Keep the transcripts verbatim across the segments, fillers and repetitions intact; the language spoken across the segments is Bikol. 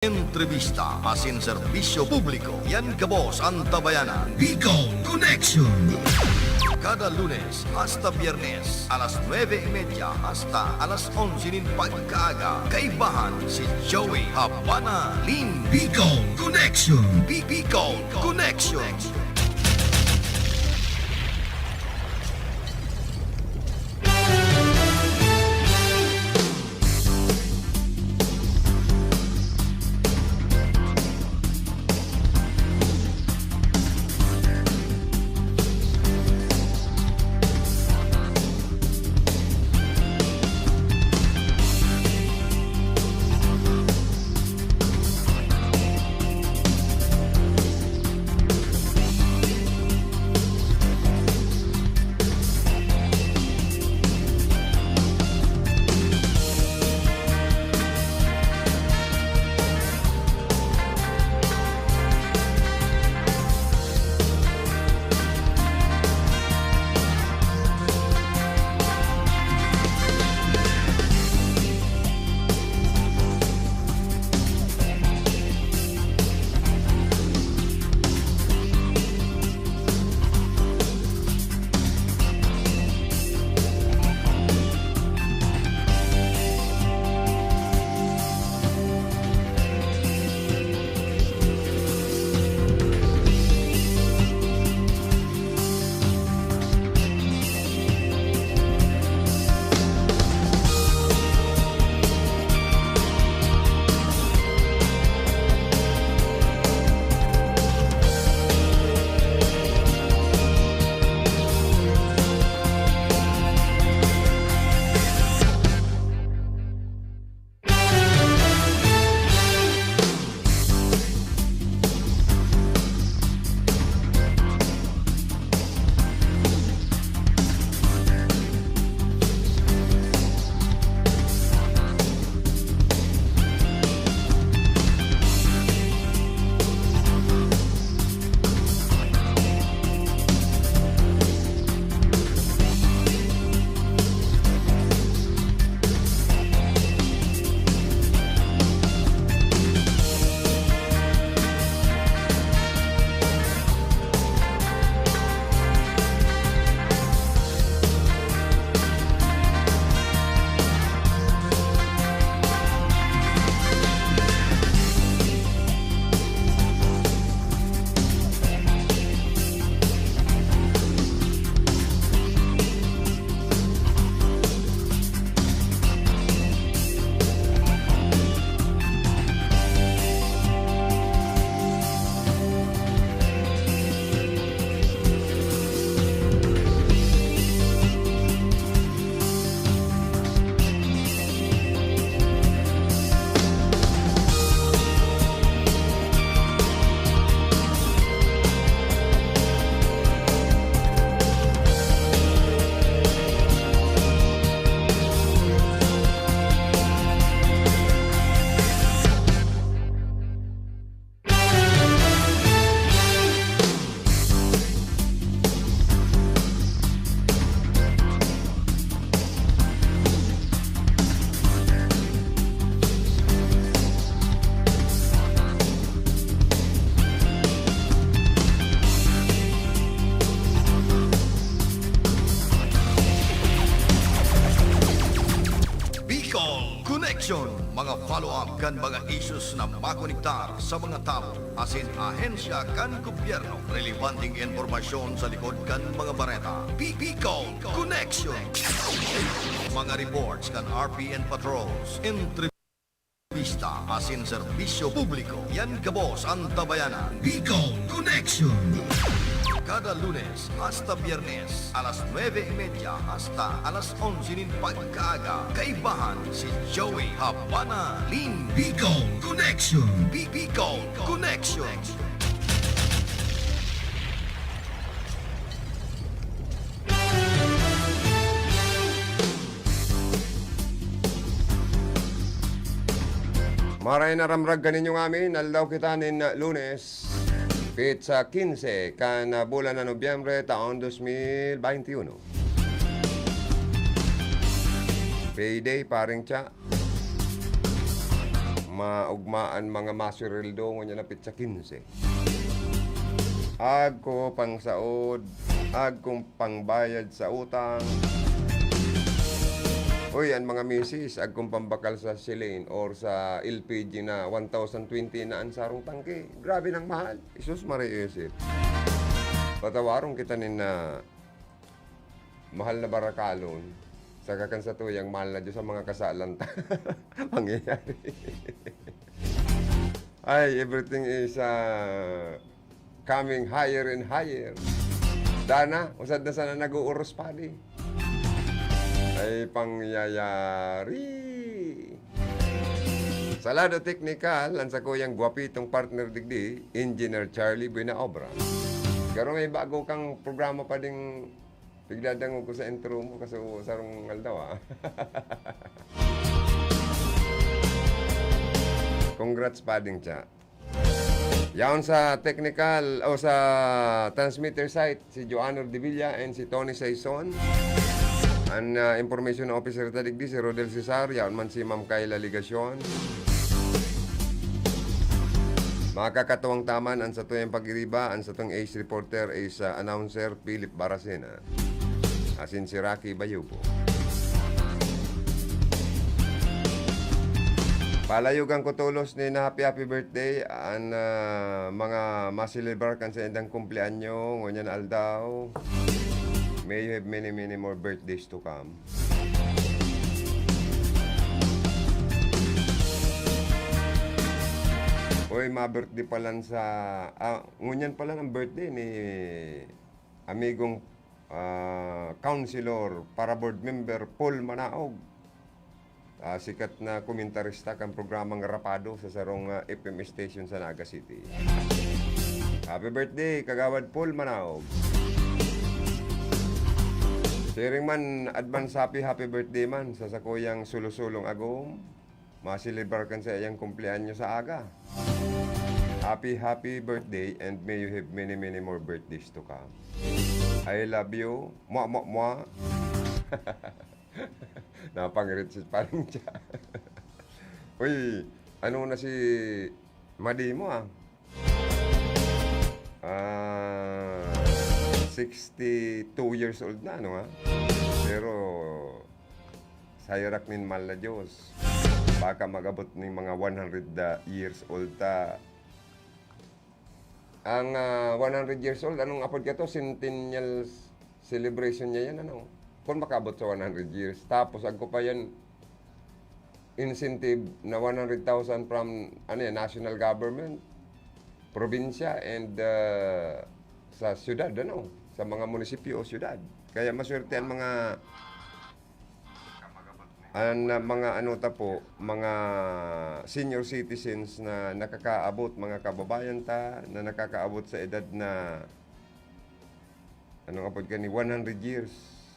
Entrevista asin serbisyo publiko. Yan gabos an Tabayanan. Bicol Connection. Kada Lunes hasta Biyernes, alas nuebe y media hasta alas onse nin pagkaaga. Kaibahan si Joey Habana Lin. Bicol Connection. Bi-, Bicol Connection. Bicol Connection, mga follow-up kan mga issues na makonektar sa mga tawo asin ahensya kan gobyerno. Relebanteng impormasyon sa likod kan mga bareta. Bi-, Bicol Connection. Mga reports kan R P N patrols, entrevista asin serbisyo publiko. Yan gabos an Tabayanan. Bicol Connection. Kada Lunes hasta Biyernes, alas nuebe y media hasta alas onse nin pagkaaga. Kaibahan si Joey Habana Lin. Bicol Connection. Bi-, Bicol Connection. Maray na ramrag kaninyo ngamin, aldaw kita nin Lunes, petsa quince kan bulan na Nobyembre, taon dos mil veintiuno. Payday, paring Cha. Maugmaan mga masuweldo ngunyan na petsa kinse. Agko pangsaod, agkong pangbayad sa utang. Uy, an mga misis, agkong pambakal sa Celine or sa L P G na one thousand twenty na an sarong tangke. Grabe nang mahal. Jesus, Maria Joseph. Patawaron kita nin, ah, mahal na barakalon, saka kan satuyang mahal na Diyos ang mga kasalan ta. Pangyayari. Ay, everything is, ah, coming higher and higher. Dana, usad na sana nag-uuros, padi. Ay, pangyayari. Sa lado teknikal, ang sakuyang gwapitong partner digdi, Engineer Charlie Buenaobra. Pero may bago kang programa pa ding pigdadangog ko sa intro mo, kaso sarong aldaw, ah. Congrats, Pading Cha. Yaon sa technical o sa transmitter site, si Joanne Ordevilla and si Tony Saison. An, ah, information officer ta digdi, si Rodel Cesar, yaon man si Ma'am Kayla Legacion. Makakatuwang taman an satuyang pag-iriba, an satuyang ace reporter is, ah, announcer Philip Baracena. Asin si Rocky Bayubo. Palayogan ko tolos ni na happy, happy birthday an, ah, mga maselebrar kan saindang kumpleanyo ngunyan aldaw. May you have many, many more birthdays to come. Uy, ma-birthday pa lang sa, ah, ngunyan pa lang ang birthday ni amigong, ah, Councilor para Board Member Paul Manaog. Ah, sikat na komentarista kan programang Rapado sa sarong, ah, F M station sa Naga City. Happy birthday, Kagawad Paul Manaog. Siring man, advance happy, happy birthday man sa sakuyang sulo-sulong agom. Maselebrar kan saiyang kumpleanyo sa aga. Happy, happy birthday and may you have many, many more birthdays to come. I love you. Mwa, mwa, mwa. Napangirit si Paring Cha. Uy, ano na si Madi mo, ah? Ah, sixty-two years old na, ano, ha? Pero sa herak nin mahal na Diyos, baka mag-abot nin mga one hundred, ah, years old ta. Ang, ah, one hundred years old, anong apod ka to? Centennial celebration niya yan, ano? Kung makaabot sa one hundred years. Tapos, agko pa yan, incentive na one hundred thousand from, ano yan, national government, probinsya, and, ah, sa syudad, ano? Sa mga munisipyo o syudad. Kaya maswerte ang mga An, ah, mga ano ta po, mga senior citizens na nakakaabot, mga kababayan ta na nakakaabot sa edad na, anong apod ka ni, one hundred years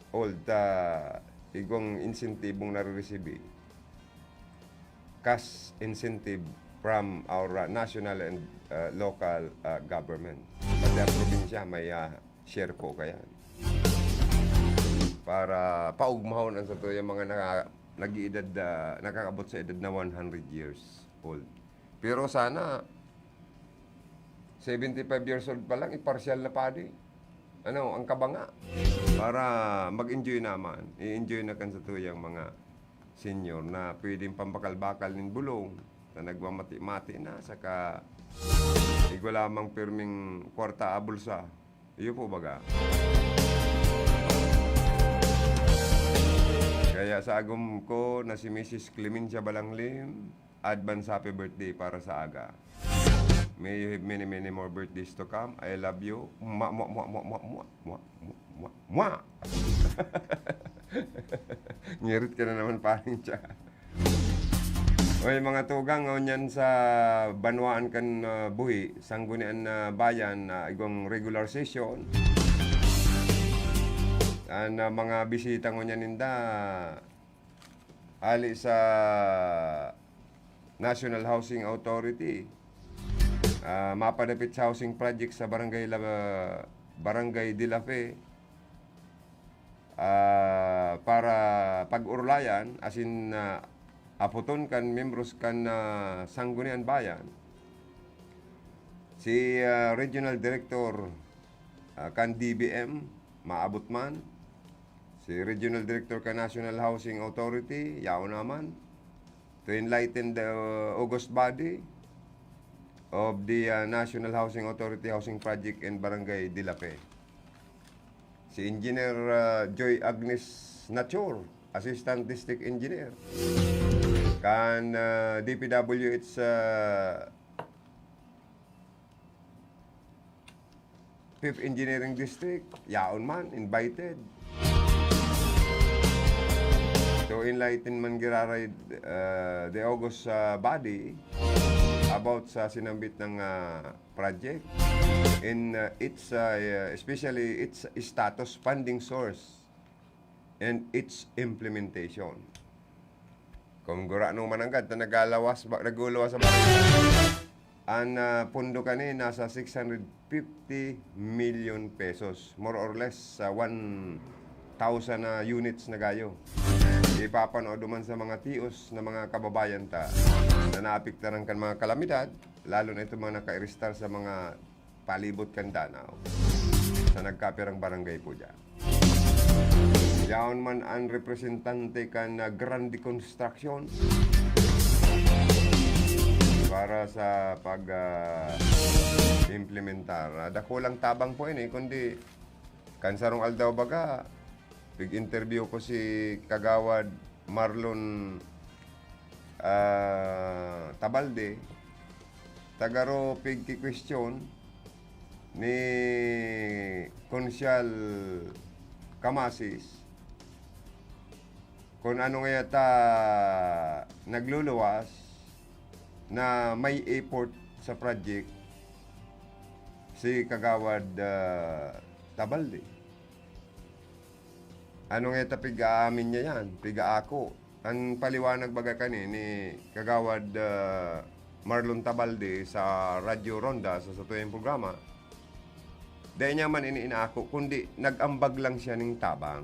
old, ta igwang insentibong nariresibi. Cash incentive from our, ah, national and, ah, local, ah, government. Pati ang probinsya may, ah, share po kaya. Para paugmahon ang satuyang mga naka-, nag-iedad, ah, nakakaabot sa edad na one hundred years old. Pero sana, seventy-five years old pa lang, iparsyal na padi. Ano, ang kabanga. Para mag-enjoy naman. I-enjoy na kan satuyang mga senior na pwedeng pambakal-bakal nin bulong na nagmamati-mati na, saka igwa lamang pirming kwarta a bulsa. Iyo po baga. Kaya sa agom ko na si Missus Clemencia Balanglim, advance happy birthday para sa aga. May you have many, many more birthdays to come. I love you. Mwa, mwa, mwa. Ngirit ka na naman, Paring Cha. Oy, mga tugang, ngunyan sa banwaan kan, ah, buhi, Sangguniang, ah, Bayan, na igwang regular session. An, ah, mga bisita ngunyan ninda, hali sa National Housing Authority, ah, mapadapit sa housing project sa Barangay La-, Barangay de la Fe, ah, para pag-urulayan, asin, ah, apoton kan membros kan, ah, Sangguniang Bayan, si, ah, Regional Director, ah, kan D B M, maabot man. Si Regional Director kan National Housing Authority, yaon naman. To enlighten the august body of the, ah, National Housing Authority Housing Project in Barangay Dilape. Si Engineer, ah, Joy Agnes Nature, Assistant District Engineer kan, ah, D P W H, ah, Fifth Engineering District, yaon man, invited. To enlighten man giraray, ah, the august, ah, body about sa sinambit na, ah, project in, ah, its, ah, especially its status, funding source, and its implementation. Kung gurano mananggad na nagalawas ba, naguluwas sa barangay, ang, ah, pondo kani nasa six hundred fifty million pesos, more or less, sa one thousand na units na gayo. Ipapanood man sa mga tios na mga kababayan ta na naapektaran kan mga kalamidad, lalo na itong mga nakairistar sa mga palibot kan danaw sa nagkapirang barangay po dyan. Yaon man ang representante kan, ah, Grande Construction para sa pag, ah, implementar. Ah, dakulang tabang po ini, kundi kan sarong aldaw baga, pig-interview ko si Kagawad Marlon, ah, Tabalde, tagaro pigkikwestiyon ni Konsyal Camasis kung ano nga yata nagluluwas na may effort sa project si Kagawad, ah, Tabalde. Ano nga ta pig-aamin niya yan? Pig-aako. Ang paliwanag baga kani ni Kagawad, ah, Marlon Tabalde sa Radyo Ronda, sa satuyang programa, dai niya man ini inaako, kundi nag-ambag lang siya ning tabang.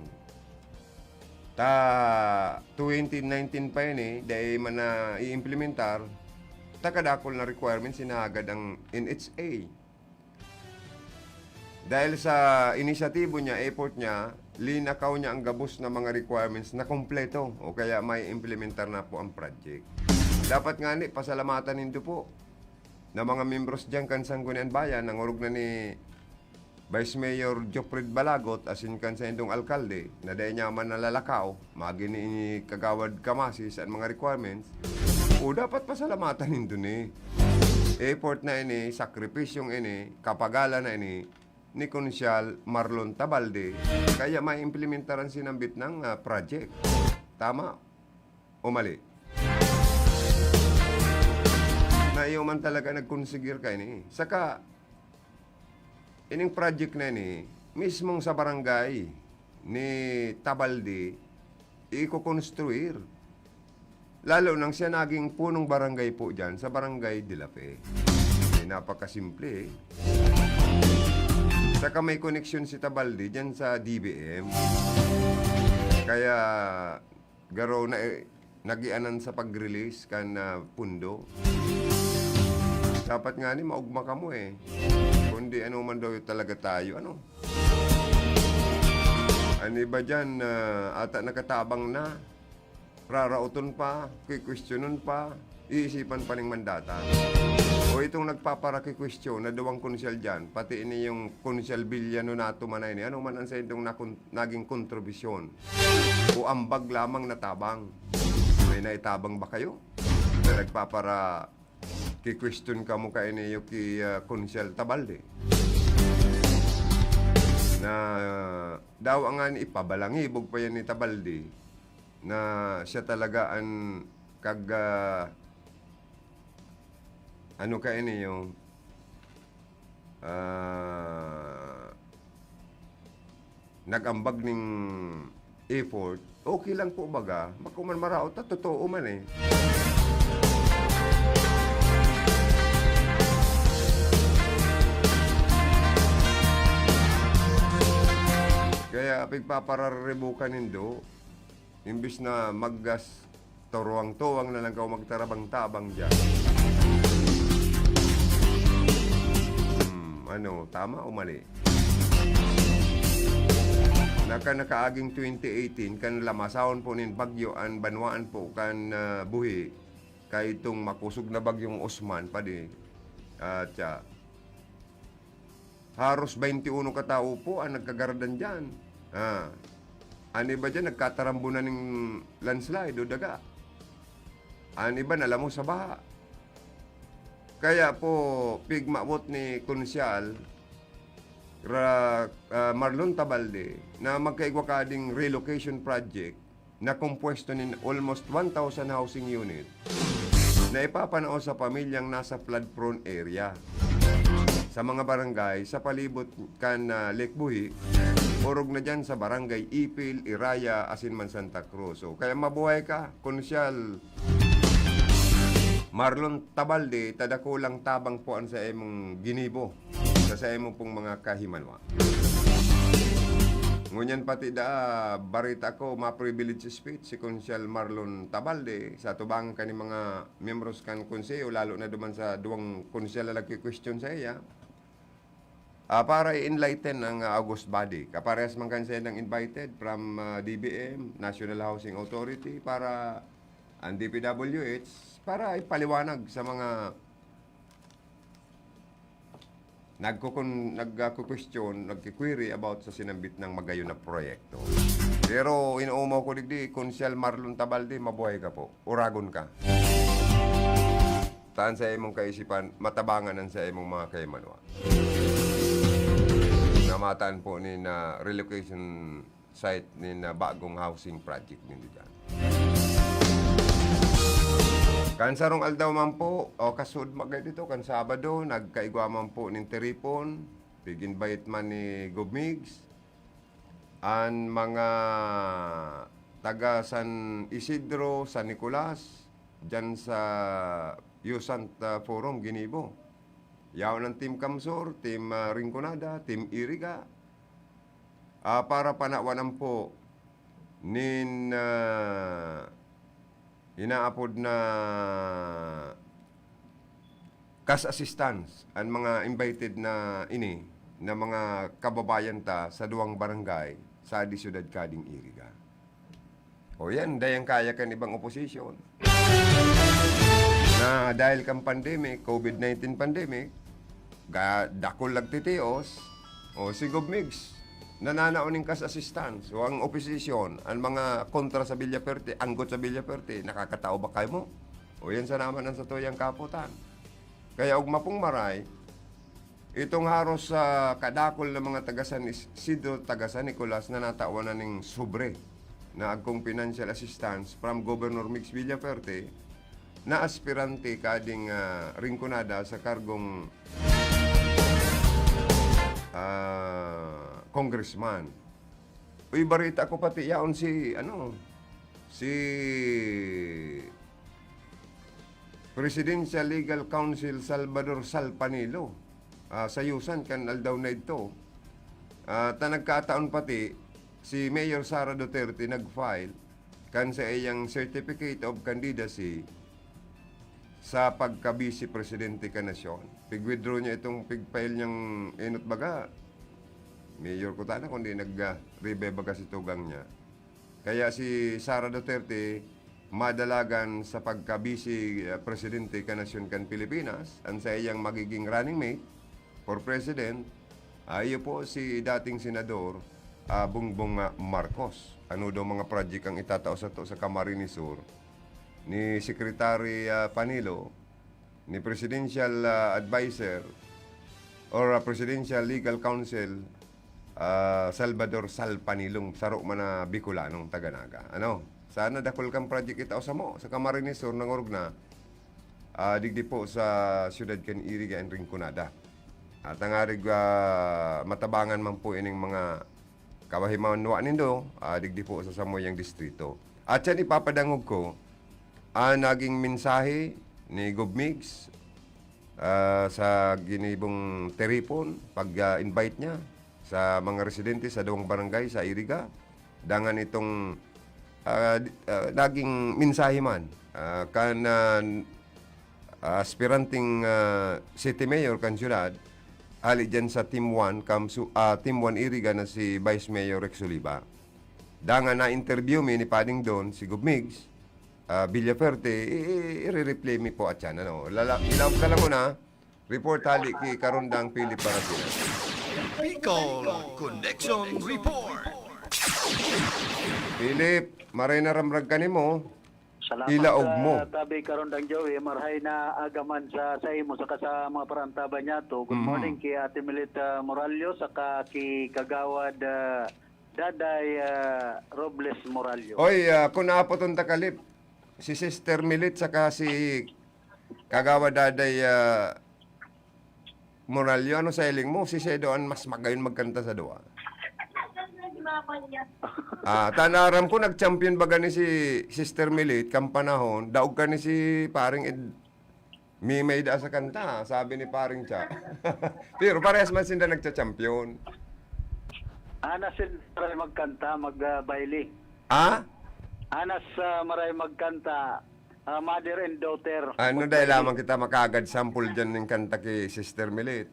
Ta twenty nineteen pa ini, dai man na-iimplementar, ta kadakul na requirements hinahagad ang N H A. Dahil sa inisyatibo niya, effort niya, linakaw niya ang gabos na mga requirements na kompleto o kaya may implementar na po ang project. Dapat ngani, pasalamatan nindo po na mga membros diyan kan Sangguniang Bayan, nangorog na ni Vice Mayor Jofred Balagot, asin kan saindong alkalde, na dai niya man nalalakaw, magin ni Kagawad Camasis an mga requirements, o dapat pasalamatan nindo ni. Effort na ini, sakripisyong ini, kapagalan na ini ni Konsyal Marlon Tabalde, kaya maimplementar an sinambit na, ah, project. Tama o mali? Na iyo man talaga nagkonsigir kaini. Saka, ining project na ini, mismong sa barangay ni Tabalde, ikokonstruir. Lalo nang siya naging punong barangay po dyan sa Barangay Dilape. Eh, napakasimple eh. Saka may koneksyon si Tabalde dyan sa D B M. Kaya garo na, eh, nagianan sa pag-release kan, ah, pundo. Dapat nga ni maugma kamo eh. Kundi ano man daw talaga tayo, ano? An iba dyan, ah, ata nakatabang na. Raraoton pa, kikwestiyonon pa, iisipan pa ning mandata. O itong nagpaparakikwestiyon na duwang konsyal dyan, pati ini yung konsyal Villano na tumanay ni, ano man ang sa itong nakon-, naging kontribusyon o ambag lamang na tabang? May naitabang ba kayo? Na nagpapara-, kikwestiyon kamo kaini yung ki, ah, Konsyal Tabalde? Na, ah, daw nga ni ipabalangibog pa yan ni Tabalde na siya talaga an kag, ah, ano kaini yung, ah, nag-ambag ning effort, okay lang po baga, bako man maraot ta, totoo man eh. Kaya pigpapararibukan nindo, imbis na maggas-, Turuwang-tuwang na lang kaw magtarabang-tabang diyan. Hmm, ano, tama o mali? Naka-, nakaaging twenty eighteen, kan lamasahon po nin bagyo an banwaan po kan, ah, buhi, kay itong makosog na bagyong Osman, padi, at, ah, haros twenty-uno ka tawo po ang nagkagaradan diyan. Ah, an iba diyan nagkatarambunan ning landslide o daga. An iba nalamos sa baha. Kaya po, pigmawot ni Konsyal Ra-, ah, Marlon Tabalde na magkaigwa kading relocation project na kompuwesto nin almost one thousand housing unit na ipapanao sa pamilyang nasa flood-prone area sa mga barangay sa palibot kan, ah, Lake Buhi, orog na diyan sa Barangay Ipil, Iraya, asin man Santa Cruz. So, kaya mabuhay ka, Konsyal Marlon Tabalde, ta dakulang tabang po an sa imong ginibo sa, sa imo pong mga kahimanwa. Ngunyan pati da, barita ko, ma-privilege speech si Konsyal Marlon Tabalde sa atubangan kan mga miyembros kan konseho, lalo na duman sa duwang konsyal na nagki-question sa iya. Ah, para i-enlighten ang, ah, August body. Kaparehas man kan siya nang invited from, ah, D B M, National Housing Authority, para ang D P W H, para ipaliwanag sa mga nagkukun-, nagkukwestiyon, nagki-query about sa sinambit nang magayon na proyekto. Pero inoomaw ko digdi, Konsyal Marlon Tabalde, mabuhay ka po. Uragon ka. Taan sa imong kaisipan, matabangan an sa imong mga kaimanwa. Namatan po ni na relocation site ni na bagong housing project nindo dyan. Kan sarong aldaw man po, o kasud magay dito, kan Sabado, nagkaigwa man po nin tiripon, pig-invite man ni Gob Migs, an mga taga San Isidro, San Nicolas, dyan sa Yusant, ah, Forum, Ginibo. Yaon ang Team Kamsur, Team, ah, Rinconada, Team Iriga, ah, para panawanan po nin, ah, inaapod na cash assistance an mga invited na ini na mga kababayan ta sa duwang barangay sa di syudad kading Iriga. O yan, dayang kaya kan ibang opposition. Na dahil kan pandemic, covid nineteen pandemic, ga-, dakul nagtitios, o si Gob Migs, nananao ning cash assistance. O ang opposition, ang mga kontra sa Villaferte, anggot sa Villaferte, nakakatao ba kayo mo? O yan sa naman ang satuyang kaputan. Kaya ugma pong maray, itong haros sa kadakul na mga taga San Isidro, taga San Nicolas na natawan na ning sobre na agkong financial assistance from Governor Migs Villaferte na aspirante kading, ah, Rinconada sa kargong, ah, congressman. Uy, barita ko pati yaon si, ano, si Presidential Legal Counsel Salvador Salpanilo, ah, sa Yusan kan aldaw na idto. Ah, ta nagkataon pati si Mayor Sara Duterte nag-file kan sa iyang Certificate of Candidacy sa pagka-Vice Presidente kan nasyon. Pig-withdraw niya itong pig-file niyang enot baga. Mayor ko tana kundi nag, ah, ribe baga si tugang niya. Kaya si Sara Duterte madalagan sa pagka-Vice, ah, Presidente kan nasyon kan Pilipinas, an saiyang magiging running mate for president, ah, iyo po si dating Senador, ah, Bongbong, ah, Marcos. Ano daw mga project ang itatao sato sa Camarines Sur ni Secretary, ah, Panilo, ni Presidential, ah, Advisor or, ah, Presidential Legal Counsel, ah, Salvador Salpanilong, saro man na Bicolanong taga Naga. Ano? Sana dakul kang project itao samo sa Camarines Sur, nangorog na, ah, digdi po sa siyudad kan Iriga and Rinconada. At ang arig, ah, matabangan man po ining mga kabahimanwa nindo, ah, digdi po sa samuyang distrito. At yan ipapadangog ko ang naging mensahe ni Gob Migs, ah, sa ginibong tiripon, pag, ah, invite niya sa mga residente sa duwang barangay sa Iriga. Dangan itong ah, di- ah, naging mensahe man, ah, kan, ah, aspiranteng, ah, city mayor kan siyudad, hali diyan sa Team One, Kamsu-, ah, Team One Iriga na si Vice Mayor Rex Oliva. Dangan na-interview mi ni Pading Don, si Gov Migs, ah, Villafuerte, i-, i-, i-re-replay mi po at yan, ano. Lala-, ilaog ka lang muna. Report hali ki Karondang Philip Barasina. Bicol Connection Report. Philip, maray na ramrag ka nimo. Salamat, Ilaog mo. ah, tabi Karondang Joey, marhay na agaman sa, sa imo, saka sa mga parantaban niya to. Good Mhm. morning ki Ate Melita Morallo, saka ki Kagawad, ah, Daday, ah, Robles Morallo. Oy, ah, kun apoton ta kalip, si Sister Milit saka si Kagawad Daday, ah, Morallo, ano sa hiling mo? Si Sedo an mas magayon magkanta sa duwa. Ah, tanaram ko, nag-champion baga ni si Sister Milit, kan panahon, daog ka ni si Paring Ed-, Mimay da sa kanta, sabi ni Paring Cha. Pero parehas man sinda nagcha-champion. Anas sin maray magkanta, mag, ah, baile. Ah? Anas, ah, maray magkanta, ah, mother and daughter. Ano, dahil Magbaile. Lamang kita makagad sample dyan ng kanta ki Sister Milit.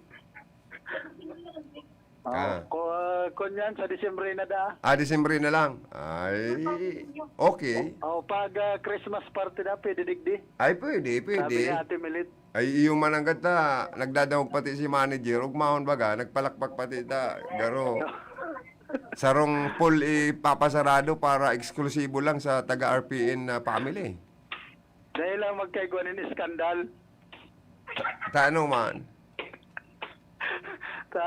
Oh, Ah. ko-, ah, kunyan sa Disyembre na da. Ah, Disyembre na lang. Ay, okay. Oh, pag, ah, Christmas party na, pwede digdi. Ay, pwede, Sabi pwede. ni Ate Milit. Ay, iyo man ang gata, nagdadangog pati si manager, ugmahon baga, nagpalakpak pati ta, garo. Sarong pool ipapasarado para eksklusibo lang sa taga R P N na family. Dahil lang magkaigwa nin iskandal. Ta-, ta-, ano man? Ta,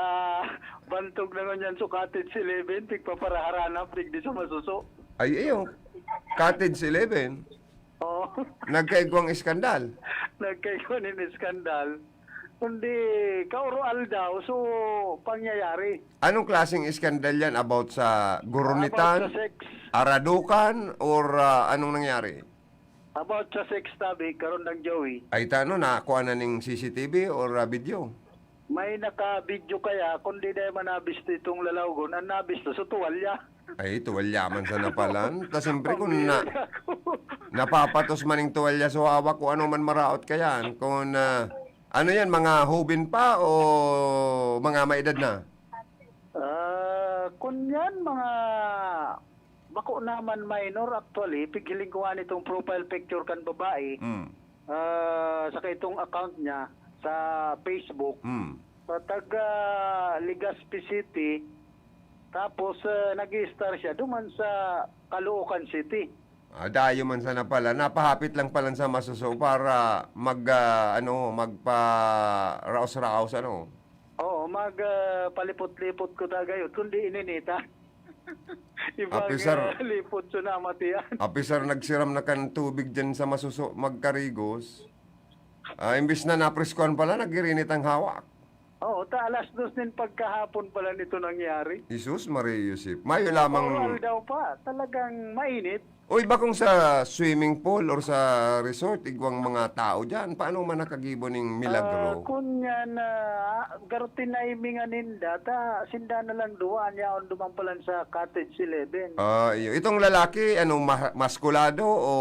bantog na ngunyan so Cottage Eleven, pigpaparaharanap, digdi sa Masuso. Ay, iyo. Cottage Eleven. Oo. Nagkaigwang iskandal. Nagkaigwa nin iskandal. Kundi, kauro aldaw, so, pangyayari. Anong klaseng iskandal yan? About sa gurunitan? About sa sex. Aradukan? Or, ah, anong nangyari? About sa sex, tabi, Karondang Joey. Ay, ta-, ano, nakuha na ning C C T V or, ah, video? May naka-video kaya, kundi dai man nabisto itong lalawgon, ang nabisto sa tuwalya. Ay, tuwalya man sana pala. Ta, siyempre, kung na-, Pambira ako. napapatos man yung tuwalya sa hawak, kung ano man maraot kayan. Kung, ah, ano yan, mga hubin pa o mga maedad na? Ah, kun yan, mga bako naman minor actually, pighiling ko nga nitong profile picture kan babae, Mm. ah, saka itong account niya sa Facebook. Mm. Sa taga Legazpi City, tapos, ah, nag-i-star siya duman sa Caloocan City. Ah, dayo man sana pala. Napahapit lang pala sa Masuso para mag, ah, ano, magpa-raos-raos, ano? Oo, mag, ah, palipot-lipot ko tagayot, kundi ininita. Ibang, Apisar. ah, lipot so namatian. Apisar nagsiram na kan tubig dyan sa Masuso, magkarigos. Ah, imbis na napriskuhan pala, nagirinit ang hawak. Oo, ta alas dos nin pagkahapon pala nito nangyari. Jesus, Maria Joseph. Mayo lamang Oral daw pa, talagang mainit. Uy, bakong sa swimming pool or sa resort, igwang mga tao dyan, paano man nakagibo ning milagro? Ah, kun yan, ah, garo tinimingan ninda, ta sinda na lang duwa, an yaon duman palan sa Cottage Eleven. Ah, iyo. Itong lalaki, ano, ma-, maskulado o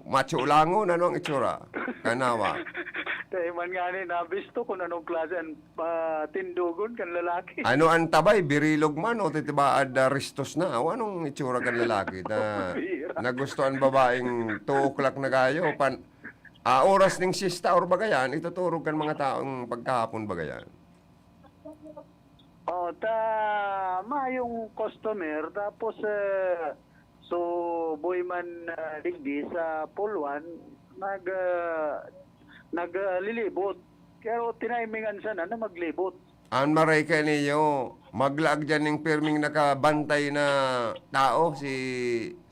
macho langon? Ano ang itsura? Kanawa? Dai man ngani nabisto kun anong klase an, ah, tindogon kan lalaki. Ano ang tabay? Birilog man o titibaad na ristos na? O anong itsura kan lalaki? Na, Bira. Nagusto an babaeng two o'clock na kayo? Pan, ah, oras ning siyesta or bagayan, ituturog kan mga taong pagkahapon bagayan. Oh, ta mayong customer, tapos, eh, so, boy man, ah, digdi sa Pulwan, nag, ah, nag, ah, lilibot. Pero tinimingan sana na maglibot. An maray kaniyo, maglaag diyan ning pirming nakabantay na tao, si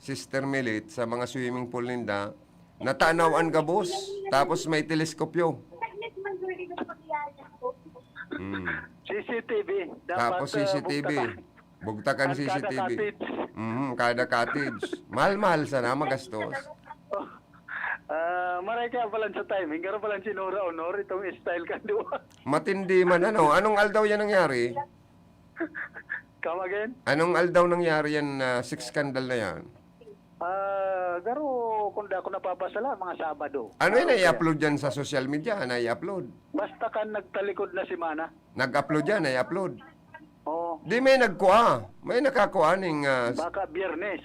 Sister Milit, sa mga swimming pool ninda. Natanaw an gabos, tapos may teleskopyo. Hmm. C C T V. Dapat, Tapos ah, C C T V. bugtakan. Bugtakan Ang kada C C T V. cottage. Mhm, kada cottage. Mahal-mahal sana, magastos. Ah, maray kaya palan sa timing, garo palan sinura honor itong style kan duwa. Matindi man, ano? Anong aldaw yan nangyari? Come again? Anong aldaw nangyari yan na sex scandal na yan? Ah, garo, kung di ako napapasala, mga Sabado. Ano yun, Ah, okay. nai-upload dyan sa social media? Nai-upload? Basta kan nagtalikod na semana. Nag-upload yan, nai-upload? Oo. Di may nagkuha. May nakakuha ning... ah, Baka Biyernes.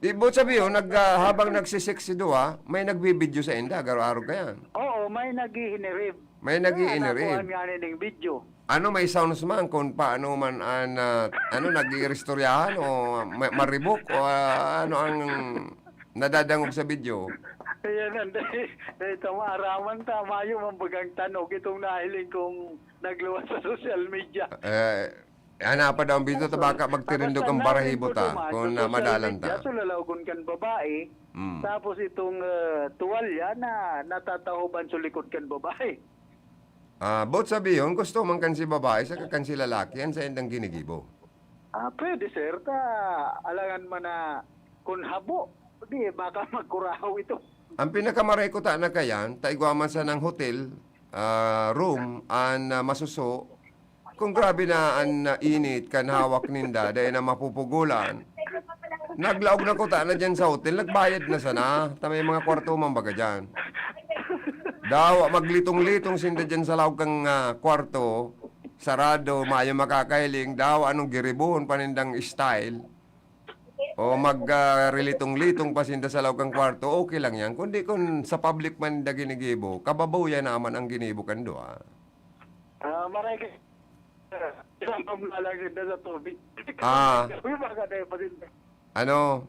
Di, buot sabihin, nag, ah, habang nagsisik si Dua, may nagbibidyo sa inda, garo-arog ka yan. Oo, may naghihinirib. May Kaya naghihinirib. nakuha nga ning video. Ano may sounds man kung paano man an, ah, ano, nag-iiristoryahan o ma- maribok o, ah, ano ang nadadangog sa video? Ayan, ang dahil, dahil ito maaraman ta, mayo man bagang tanog itong nahiling kong nagluwas sa social media. Eh, hanapa daw ang video, ta baka magtirindog ang barahibo ta kung na madalan ta. So, lalaogon kan babae, Mm. tapos itong ah, tuwalya na natatahoban sa likod kan babae. Ah, buot sabihin, gusto man kan si babae sa kan si lalaki, an saindang ginigibo. Ah, pwede, sir. Ta, alangan man na kung habo, di, baka magkurahaw ito. Ang pinakamaray ko ta na kayan, ta igwa man sanang hotel, ah, room, an ah, masuso, kung grabe na an ah, init kan hawak ninda, dahil na mapupugulan. Naglaog na kuta na dyan sa hotel, nagbayad na sana. Ta may mga kwarto man baga dyan. Dawa, maglitong-litong sinda dyan sa laog kang ah, kwarto, sarado, mayo makakahiling, dawa anong giribuhon pa nindang style. O mag ah, rilitong-litong pa sinda sa laog kang kwarto, okay lang yan. Kundi kung sa public man ninda ginigibo, kababaw yan naman ang ginibo kan duwa. Ah, maray ka. Isang pamlalang sinda sa tubig. Ah. Uy, baka tayo pa din. Ano?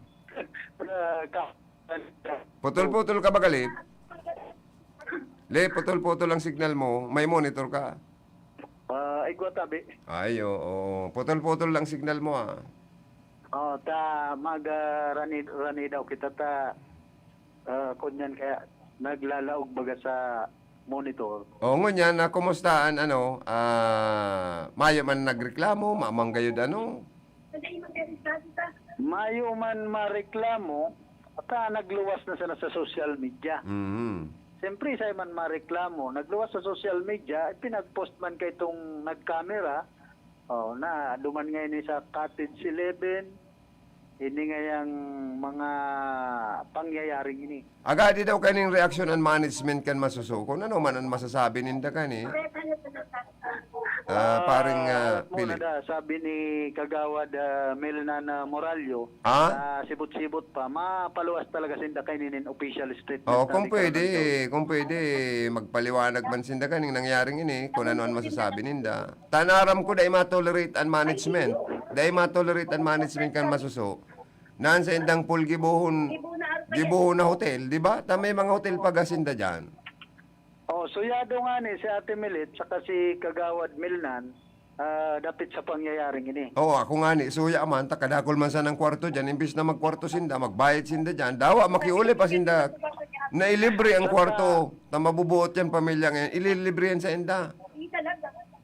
Ah, ka- Putol-putol ka ba, Galip? Le, putol-putol ang signal mo. May monitor ka. Ah, igwa tabi. Ay, oo. Putol-putol lang signal mo, ah. Oh, ta mag ah, rani, rani daw kita ta ah, kunyan kaya naglalaog baga sa monitor. O, ngunyan, na kumusta an ano, ah, mayo man nagreklamo, mamang gayod ano? Mayo man mareklamo, ta nagluwas na sana sa social media. Mhm. Siyempre, sa man mareklamo, nagluwas sa social media, pinag-post man kay itong nag-camera, oh, na duman nga ini sa Cottage eleven, ini nga yang mga pangyayaring ini. Agadi daw kaning reaksyon an management kan masuso. Kung ano man an masasabi ninda kani. Ah, paring ah, Muna Philip. Da, sabi ni Kagawad ah, Melnan ah, Morallo, Ah? ah, sibot-sibot pa, mapaluwas talaga sinda kay ninin official statement. Oh, Sabi kung ka pwede, naman daw. Kung pwede, magpaliwanag man sinda kaning nangyaring ini, kung ano an masasabi ninda. Tanaram ko, dai matolerate an management. Dai matolerate an management kan masuso. Naan sa indang pool gibohon, gibohon na hotel, di ba? Ta may mga hotel pa gasinda dyan. Oh, suyado nga ni si Ate Milit saka si Kagawad Milnan ah, dapit sa pangyayaring ini. Oo, ako nga ni, suya man, ta kadakol man sanang kwarto dyan, imbis na magkwarto sinda, magbayad sinda dyan, dawa, makiuli pa sinda, nailibre ang kwarto, ta mabubuot yan pamilya ngayon, ililibre yan sa inda.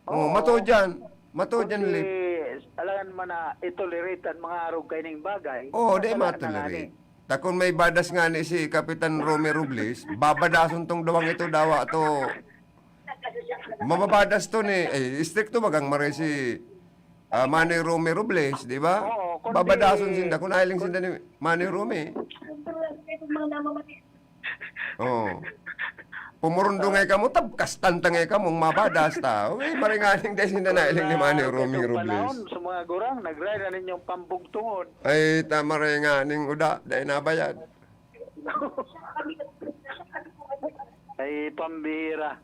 Oo, mato dyan, mato dyan, Lip. Alangan man na itolerate ang mga arog kaining bagay. Oo, di Masala na matolerate. Nga ni. Ta kung may badas nga ni si Kapitan Romy Robles, babadason tong duwang ito, dawa to. Mababadas to ni, eh, istrikto bagang maray si ah, Manny Romy Robles, di ba? Oo, kundi- Babadason sinda, kung nahiling sinda ni Manny Romy. Oo. Pumurundungay kamo, tabkas tantangay kamong mabadas ta. Uy, maringaning dahil sinda nahiling ni Manny Kung Romy itong Robles. Panahon, sa mga gurang, nagray na ninyong pambugtungon. Ay, ta maringaning uda, dahil nabayad. Ay, pambihira.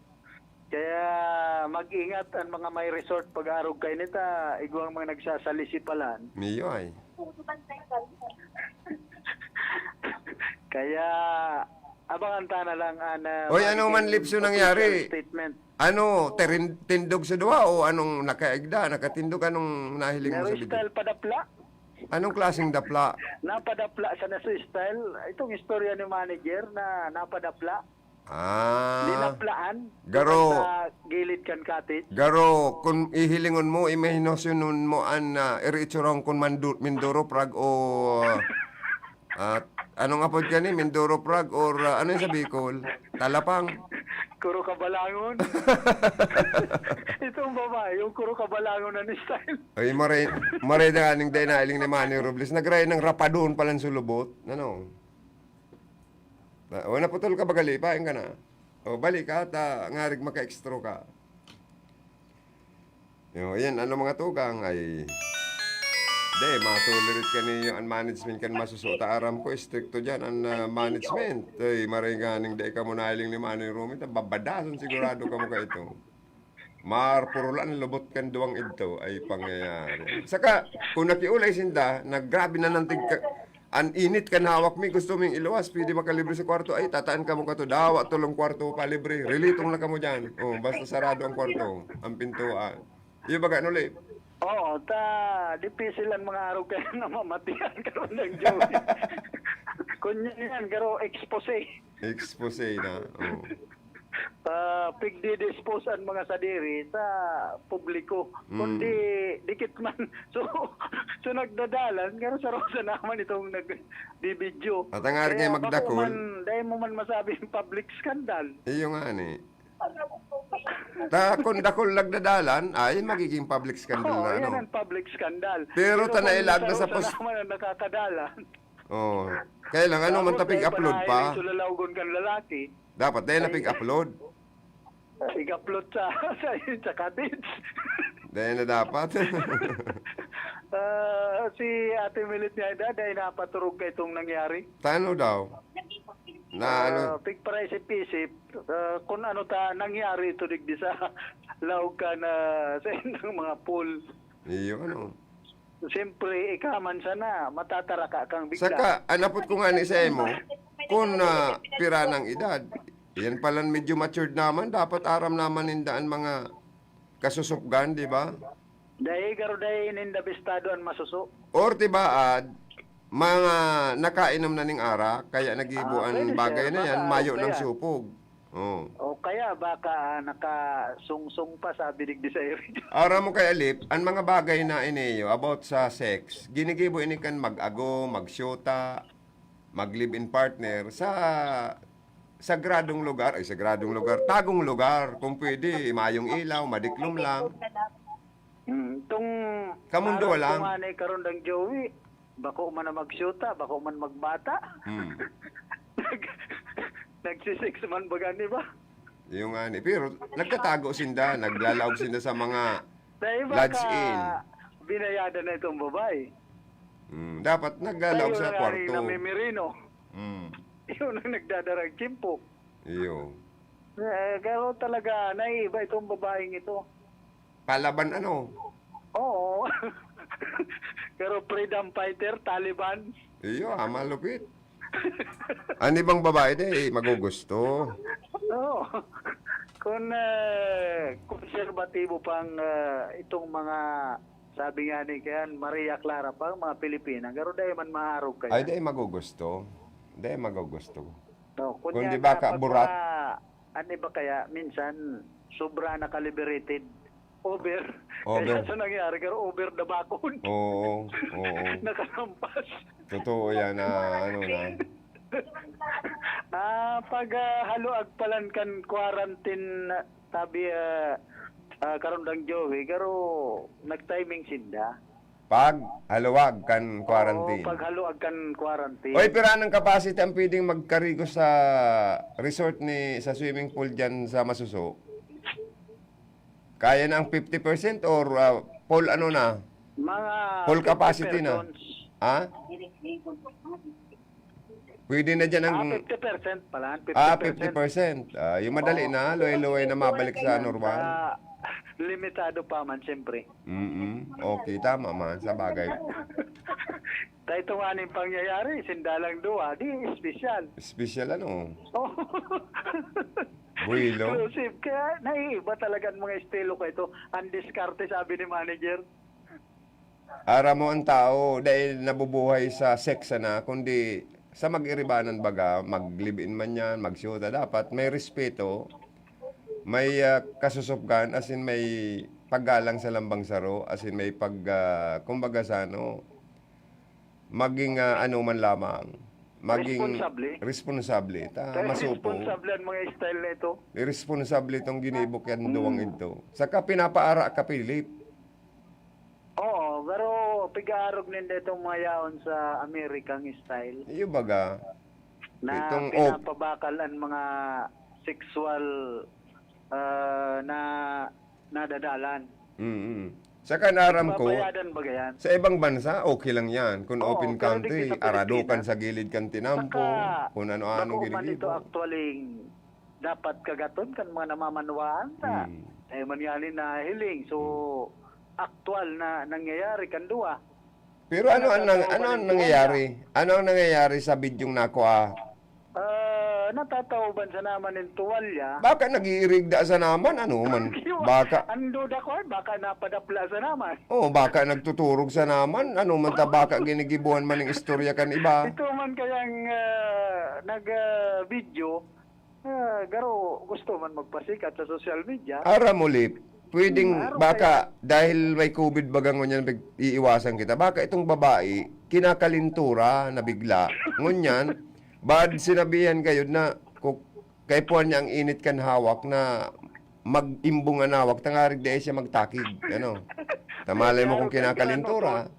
Kaya mag-ingat ang mga may resort pag-arog kay nita, igwang mga nagsasalisipalan. Miyo ay. Kaya abangan ta na lang an ah, Oy, ano man, Lipso, nangyari? Statement. Ano, terin- tindog sa duwa o anong nakaigda, nakatindog, anong nahiling mo sa video? Style padapla. Anong klaseng dapla? Napadapla sa naso style. Itong istorya ni manager na napadapla. Ah. Linaplaan. Garo. Sa gilid kan cottage. Garo, kung ihilingon mo, imahinasyonon mo an ah, iri itsurahon kun mandu- Mindoro Prag o ah, anong apod ka ni? Mindoro Prag or ah, ano yung sa Bicol? Talapang. Kuro kabalangon. Itong babae. Ayaw ko ro kabalangon an style. Ay, maray, maray na ning dai nailing ni Manny Robles. Nagray ng rapadon palan sulubot. Ano? Na, o, naputol ka baga, lipain ka na. O, balik ka, ta, ngarig maka-extra ka. Yo, yan, ano, mga tugang, ay, de, matolerate ka niyo an management kan masusuot. Aram ko, estrikto diyan an, ah, management. Ay, maray nga ning dai kamo nailing ni Manny Robles, babadason sigurado kamo ka ito. Marpurulan lubot kan duwang idto ay pangyayari. Saka, kung nakiulay sinda, na grabe na nang tigka-, an init kan hawak mi, gusto ming iluwas, pwede makalibre sa kwarto, ay, tataan kamo kato, dawa tolong kwarto pa libre, rilitong na kamo dyan. Oh, basta sarado ang kwarto, ang pintuan. Iyo baga, ano, Lip? Oo, ta, dipisil ang mga arog kaya namamatian karon lang, Joey. Kun yan, garo, expose. Expose na, oo. Ah, pigdi-dispose an mga sadiri sa publiko. Mm. Kundi dikit man. So, so nagdadalan, pero sa Rosa naman itong nag-bibidyo. At ang ari Kaya kayo magdakol. Bako man, dahil mo man masabi yung public scandal. Iyo nga ni. Ta, kung dakol nagdadalan, ay magiging public scandal Oo, na, yan ano? Ang public scandal. Pero Pero ta kung nailag na sa sa Rosa pos- naman ang nakakadalan. Oo. Kaya lang, ano man Tapos, tapig dahil upload panahin pa? Yung sulalawagon kan lalaki. Dapat dahil na Ay. Pig-upload. Pig-upload sa, sa, sa cottage. Dahil na dapat. Ah, si Ate Milit nga edad ay napaturog ka itong nangyari. Tano daw? Na ano? Ah, pigparaisip-isip, ah, kung ano ta nangyari ito digdi sa laog ka na sa indang mga pool. Iyo, ano? Siyempre, ikaw man sana, matataraka kang bigla. Saka, anapot ko nga ni sa imo, kung, ah, pira ng edad, yan palan medyo matured naman, dapat aram naman ninda ang mga kasusupgan, di ba? Dahil garo dahil ninda bistado ang masuso. Or tibaad, mga nakainom na ning arak, kaya nagibo Ah, ang pwede, bagay sir. Na yan, Baka mayo ng kaya. Supog. Oh. O kaya baka, ah, nakasungsong pa, sabi digdi sa iri. Aram mo kay Alip, ang mga bagay na iniyo about sa sex, ginigibo ini kan mag-ago, magsyota, mag-live-in partner sa sagradong lugar, ay, sagradong lugar, tagong lugar, kung pwede, mayong ilaw, madiklom lang. Hmm, itong Kamundo aram ko lang. Nga ni karon dang Joey, bako man na magsyota, bako man magbata. Hmm. Nag-, nagsisex man baga ni ba? Yung nga ni, pero nagtatago sinda, naglalaog sinda sa mga Sa iba lodge ka, inn. Binayadan na itong babae. Hmm, dapat naglalaog Tayo sa na nga rin kwarto. Namimirino. Hmm. Yun ang nagdadarag kimpo. Iyo. Eh, pero talaga, naiiba itong babaeng ito. Palaban ano? Oo. Pero freedom fighter, Taliban. Iyo, ah, malupit. Ang ibang babae di, magugusto. Oo. Kung, eh, konserbatibo pang, eh, itong mga, sabi nga ni Kian, Maria Clara pa, mga Pilipina, garo dai man maarog kaya. Ay, di magugusto. Di magugusto. No, Kung kunya di ba dapat ka burat? Mga, ano ba kaya, minsan, sobra na calibrated. Over. Over. Kaya sa nangyari, pero over the bakod. Oo, oo. Nakalampas. Totoo yan, ah, ano na. Ah, pag, ah, haluag palan kan quarantine, sabi, ah, ah, karundang Joey, garo nag-timing sinda. Pag haluag kan quarantine. Oo, pag haluag kan quarantine. Oy, pira ng capacity ang pwedeng magkarigo sa resort ni, sa swimming pool dyan sa Masuso? Kaya na ang fifty percent or, ah, full ano na? Mga Full capacity na? Fifty persons. Ha? Pwede na dyan ang Ah, fifty percent pala. Ah, fifty percent. Ah, yung madali Oo. Na, luway-luway na mabalik sa normal. Ah, limitado pa man, siyempre. Mm-mm. Okay, tama man, sa bagay. Dahil ito nga ning pangyayari, sindalang duwa, di espesyal. Espesyal ano? Oh. Buwelo. Exclusive. Kaya naiiba talaga ang mga estilo ko ito. Ang diskarte, sabi ni manager. Aram mo ang tao, dahil nabubuhay sa sex sana, kundi sa mag-iribanan baga, mag-live-in man yan, magsyota, dapat may respeto, may, ah, kasusupgan, as in may paggalang sa lambang saro, as in may pag, ah, kumbaga sa ano, maging, ah, ano man lamang, maging Responsable. responsable. Ta, Kaya masupo. Responsable ang mga style na ito. Iresponsable itong ginibo kaya duwang Hmm. ito. Saka pinapaara ka, Philip. Oo, pero pigaarog ninda itong mga yaon sa Amerikang style Iyo baga. na Itong op- pinapabakal ang mga sexual ah, na nadadalan. Mm. Saka naaram ko, Babayadan ba yan? sa ibang bansa, okay lang yan. Kung Oo, open pero country, digdi sa aradukan Pilipinas. Sa gilid kan tinampo, Saka, kung ano-ano bako man ito ginigibo. Actually, dapat kagaton kan mga namamanwaan ta. Hmm. Eh, man nga ni nahiling. So, actual na nangyayari kan duwa. Pero ano ang nang- Natatawa ano pa ang rin nangyayari? Ano ang nangyayari sa bidyong nako, ah? Ah, natataoban sa naman ng tuwalya. Baka nag-iirigda sa naman, ano man. Baka Ang duda ko ay baka napadapla sa naman. Oh, baka nagtuturog sa naman, ano man ta baka ginigibuhan man ng istorya kan iba. Ito man kayang ah, nag-video, ah, garo gusto man magpasikat sa social media. Ara mo, Lip, pwedeng Hmm, araw baka dahil may COVID baga ngunyan pag-iiwasan kita, baka itong babae, kinakalintura na bigla. Ngunyan, bad sinabihan kayo na ku- kaipuhan niya ang init kan hawak na mag-imbong an hawak, tangarig dai siya magtakig. Ano? Tamalay mo kung kinakalintura.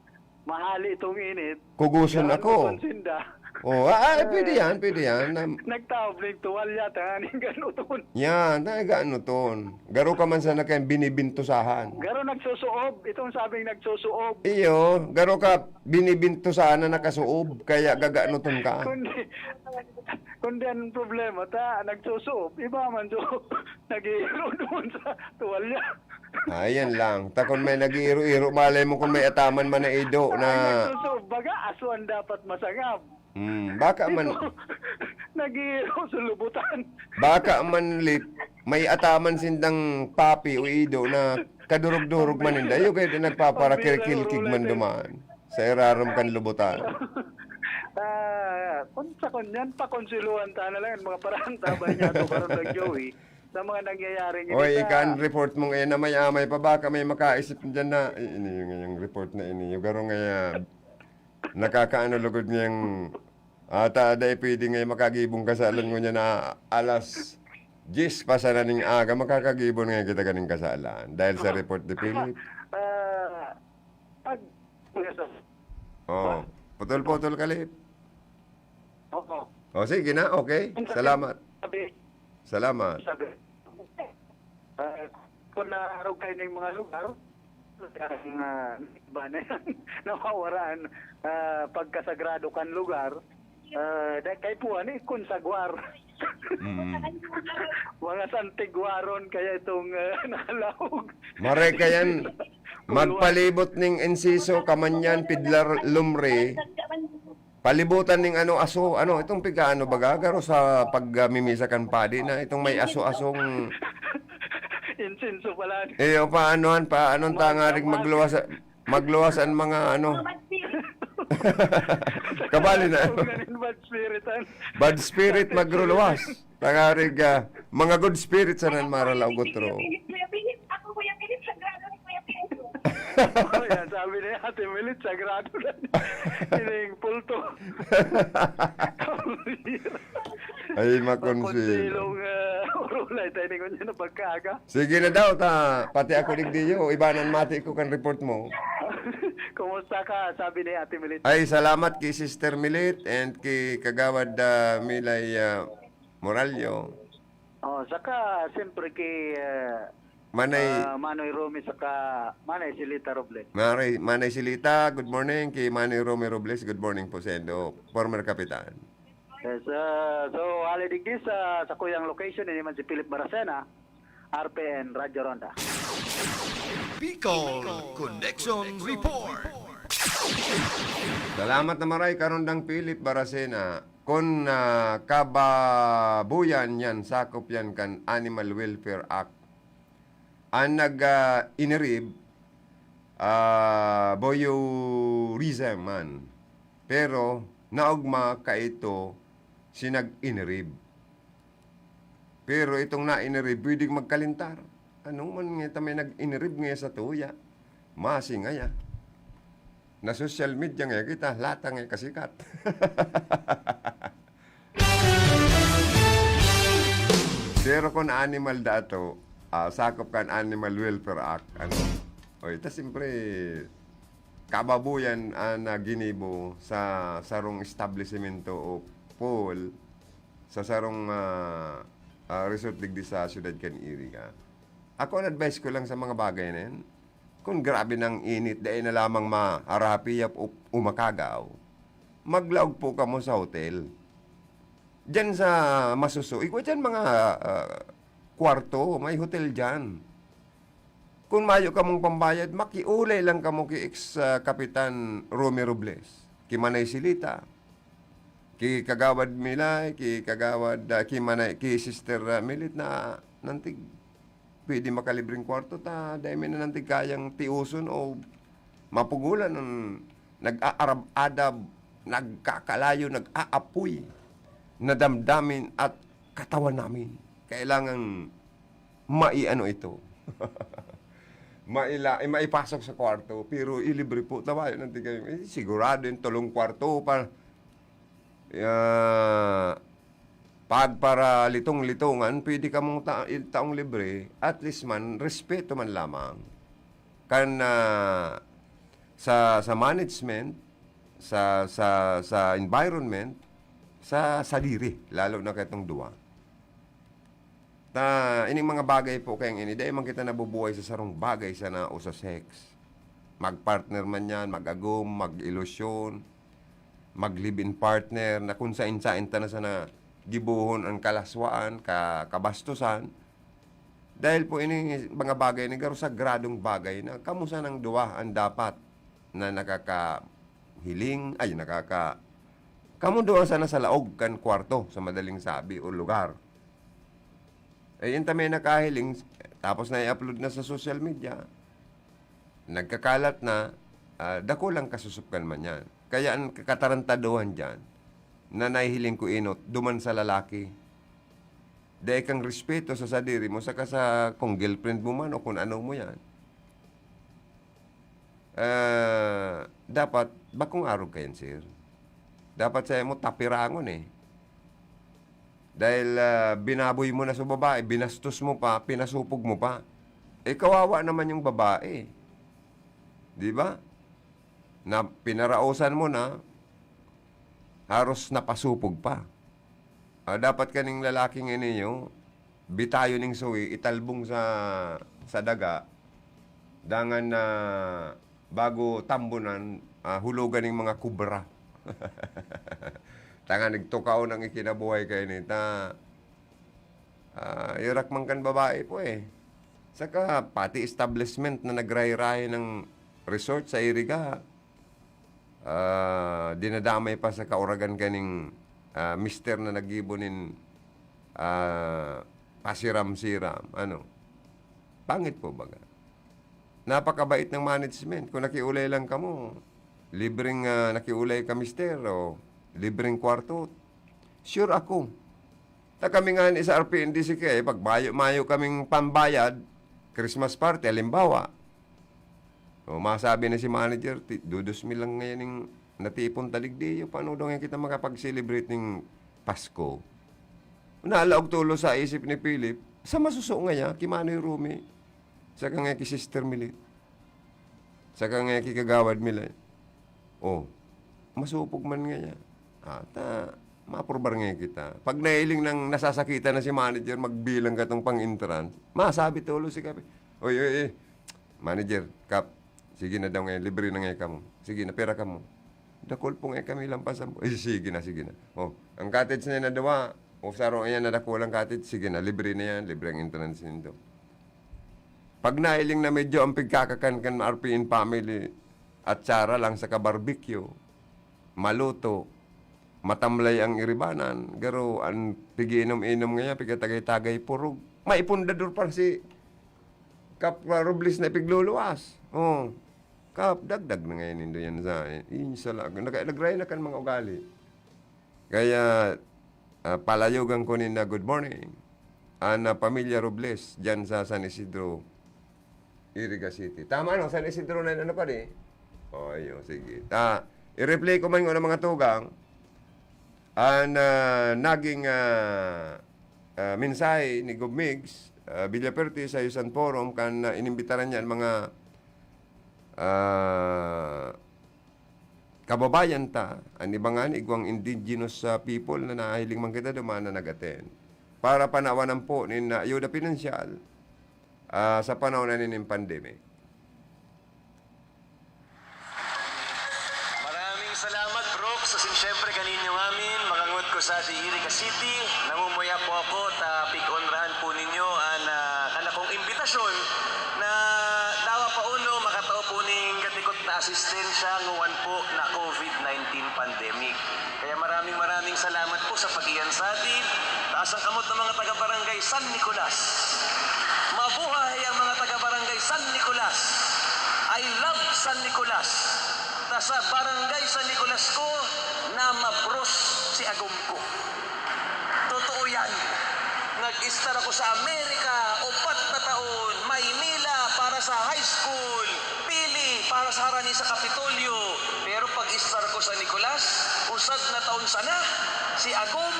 Mahali itong init. Kuguson Gaano ako. itong sinda? Oh, ah, ah, pwede yan, pwede yan. Na- Nagtaob ng tuwalya, tanganing ganuton. Yan, na ganuton. Garo ka man sana kayang binibintusahan. Garo nagsusuob. Itong sabing nagsusuob. Iyo, garo ka binibintusahan na nakasuob, kaya gaganuton ka. Kundi, kundi ang problema, ta, nagsusuob. Iba man so, nag-iiro doon sa tuwalya. Ayan lang. Ta kung may nag-iiro-iro, malay mo kung may ataman man na ido na Ang nagsusuob, baga, aso ang dapat masangab. Hmm, baka man, Nag-iiro sa lubutan. Baka man, Lip, may ataman sindang papi o ido na kadurog-durog man ninda. Yung kaya nagpaparakilkilkig man duman sa irarom kan lubutan. Ah, kung sa kunyan, pakonsiluhan ta na lang ang mga parang tabay niya ito, parang nag-Joey, sa mga nangyayaring Oy, inita. Ikan, report mong eh, na may amay pa, baka may makaisip dyan na, eh, ini yung, yung report na ini. Yung garo nga, ah, nakakaano lugod ngayang, ata, dai pwede ngayon makagibong kasalan ngunyan na alas diyes pa sana ning aga, makakagibon ngayon kita ganing kasalan. Dahil sa report ni Philip. Ah, pag, Oh, putol-putol ka, Lip. Oo. Oh, sige na, okay. Salamat. Sabi, Salamat. sabi, ah, kung naarog kayo ng mga lugar, ang ah, iba na yan, nawawaraan ah, pagkasagrado kan lugar, ah, dahil kay puwan eh, konsagwar. Mm. Mga santigwaron kaya itong ah, nakalaog. Maray ka yan, magpalibot ning insiso, kamanyan, pidlar, lumre, palibutan ning ano, aso, ano, itong pigaano baga, garo sa pagmimisa kan padi na itong may aso-asong Insenso pala. Eh, o paanohan, paanong tangaring magluwas, magluwas ang mga ano. Kabali na. Ang galing bad spiritan. Bad spirit magruluwas. Tangarig ah, mga good spirits anan maralaog otro. Kuya Philip, Kuya Philip, ako Kuya Philip, sagrado ni Kuya Philip. Oh, yan, sabi ni Ate Milit, sagrado na. Ining pulto. Ay, makonsil. Konsilong uh, urulay tayo ni ngunyan na pagkaaga. Sige na daw, ta. Pati ako digdiyo. Ibanan mati ko kan report mo. Kumusta ka? Sabi ni Ate Milit. Ay, salamat kay Sister Milit and kay Kagawad ah, Milay ah, Morallo. Oh, saka siyempre kay ah, Manay, ah, Manoy Romy saka Manay Silita Robles. Manay, Manay Silita, good morning. Kay Manay Romy Robles, good morning po sa indo. Former kapitan. Yes, ah, so hali digdi sa sa kuyang location, ini man si Philip Baracena, R P N Radyo Ronda. Bicol Connection Report. Salamat na maray, Karondang Philip Baracena. Kun ah, kababuyan yan, sakop yan kan Animal Welfare Act. Ang nag ah, inirib, ah, voyeurism man. Pero naogma kaito si nag-inirib. Pero itong nainirib, pwedeng magkalintar. Ano man nga ta may nag-inirib nga sa tuya? Masi ngaya. Na social media nga kita, lata nga kasikat. Pero kun animal dato, ah, sakop kan Animal Welfare Act, ano? Oy, ta siyempre, kababoyan an, ah, ginibo sa sarong establisemento o pool sa sarong, ah, ah, resort digdi sa siyudad kan Iriga. Ako, an advice ko lang sa mga bagay na yan, kun grabe nang init, dai na lamang maharapiyap o umakagaw, maglaog po kamo sa hotel. Diyan sa Masuso, igwa diyan mga, ah, kwarto, may hotel diyan. Kun mayo kamong pambayad, makiulay lang kamo ki ex, ah, Kapitan Romy Robles, ki Manay Silita, ki Kagawad Milay, ki Kagawad, ah, ki Manay, ki Sister, ah, Milit na nantig pwede makalibreng kwarto ta, dai mi na nantig kayang tioson o mapugolan an nag-aarab-adab, nagkakalayo, nag-aapoy na damdamin at katawan namin. Kailangan maiano ito. Maila-, eh, maipasok sa kwarto, pero ilibre po ta, mayo nantig kami. Eh, sigurado yung tulong kwarto pa. Ah, pagparalitong-litongan, pwede kamong ta-, taong libre, at least man, respeto man lamang. Kan, ah, sa, sa management, sa, sa, sa environment, sa sadiri, lalo na katong duwa. Ta, ining mga bagay po kayang ini, dai man kita nabubuhay sa sarong bagay sana o sa sex. Mag-partner man yan, mag-agom, mag-ilusyon, mag-live-in partner, na kung sain-sain ta na sana gibohon an kalaswaan, ka-, kabastusan. Dahil po ini mga bagay na garo sagradong bagay na kamo sanang duwa an dapat na nakakahiling, ay, nakaka-, kamo duwa sana sa laog kan kwarto, sa madaling sabi, o lugar. Eh, yun ta may nakahiling, tapos na i-upload na sa social media. Nagkakalat na, ah, dakulang kasusupkan man yan. Kaya ang katarantaduhan dyan, na nahihiling ko inot, duman sa lalaki. Dai kang respeto sa sadiri mo, saka sa kung girlfriend mo man o kung ano mo yan. Ah, dapat, bakong arog kayan, sir. Dapat sa mo, tapirangon eh. Dahil, ah, binaboy mo na sa babae, binastos mo pa, pinasupog mo pa. Eh, kawawa naman yung babae. Di ba? Na pinarausan mo na, haros napasupog pa. Ah, dapat kaning lalaking ini, oh, bitayon ning suwi, italbong sa, sa daga, dangan na bago tambunan, ah, hulogan ning mga kubra. Tangan nagtukaw ng ikinabuhay kayo ni ta. Ah, irak man kan babae po eh. Saka pati establishment na nagrahay-rahay ng resort sa Iriga, ah, dinadamay pa sa kauragan kaning, ah, mister na naggibo nin, ah, pasiram-siram, ano. Pangit po baga. Napakabait ng management. Kung nakiulay lang kamo, libreng, ah, nakiulay ka, mister, o libreng kwarto, sure ako. Ta kami nga ni sa R P N D C K, pag mayo-mayo kaming pambayad, Christmas party, halimbawa, o, masabi na si manager, "Ti-, do dos mil lang ngayon yung natipon ta digdi, paano daw ngayon kita makapag-celebrate ning Pasko?" Nalaog tulo sa isip ni Philip, sa masuso nga niya, ki Manoy Rumi, saka nga ki Sister Milit, saka nga ki Kagawad Milan. Oh, masupog man nga niya. Ata, maprobar nga kita. Pag nailing nang nasasakitan na si manager, magbilang katong pang-entrance, masabi tulo si Kape, "Oy, oy, oy, manager, Kap, sige na daw ngayon, libre na ngayon kamo. Sige na, pera kamo." "Dakul po ngayon kami, lampasan po." "Eh, sige na, sige na." Oh, ang cottage na yun na duwa, o saro yan na dakulang cottage, sige na, libre na yan, libre ang entrance nindo. Pag nailing na medyo ang pigkakakan kan R P N family, at sara lang sa ka-barbecue, maluto, matamlay ang iribanan, garo an pigiinom-inom ngayon, pigatagay-tagay purog. May pundador pa si Kap Robles na ipigluluwas. Oh, Kap, dagdag na ngayon nindo yan sa, eh, yun sa la-, nag-, nagray na kan mga ugali. Kaya, ah, palayogan ko nin na good morning. An, ah, pamilya Robles, dyan sa San Isidro, Iriga City. Tama, no? San Isidro na, ano pa di? O, ayun, sige. Ah, i-replay ko man ng mga tugang. An, ah, naging, ah, ah, mensahe ni Gob Migs, ah, Villaperte sa Yusan Forum kan, ah, inimbitaran niya an mga, ah, kababayan ta, an iba ngani igwang indigenous, ah, people na nahiling man kita duman na nag-attend. Para panawanan po nin, ah, ayuda pinansyal, ah, sa panahon na nin pandemic. Maraming salamat, Brooks. Asin siyempre, kaninyo ngamin, mga ngot ko sa Iriga City. Namumuya po ako, ta pig-onrahan po ninyo an, ah, kanakong imbitasyon na dawa pa uno makatao po ning gatikot na asistensya nguwan po na COVID nineteen pandemic. Kaya maraming, maraming salamat po sa pag-iyan sa atin. Taas ang kamot ng mga taga-barangay San Nicolas. Mabuhay ang mga taga-barangay San Nicolas. I love San Nicolas. Ta sa barangay San Nicolas ko, namabros si agom ko. Totoo yan. Nag-estar ako sa Amerika, upat na taon, Maynila, para sa high school, Pili, para sa harani sa Kapitolyo. Pero pag-estar ko sa Nicolas, usad na taon sana, si agom,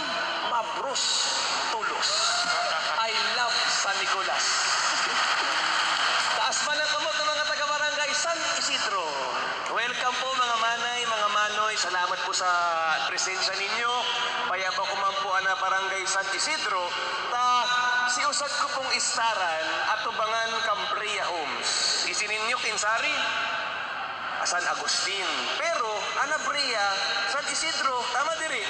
mabros, tolos. I love San Nicolas. Taas man ang kamot ng mga taga-barangay San Isidro. Welcome po, mga manay, mga manoy. Salamat po sa presensya ninyo. Payapa ko man po ana Barangay San Isidro, ta si usad ko pong estaran, atubangan kan Brea Homes. Isi ninyo, Kinsari? San Agustin. Pero, ana Brea, San Isidro, tama diri.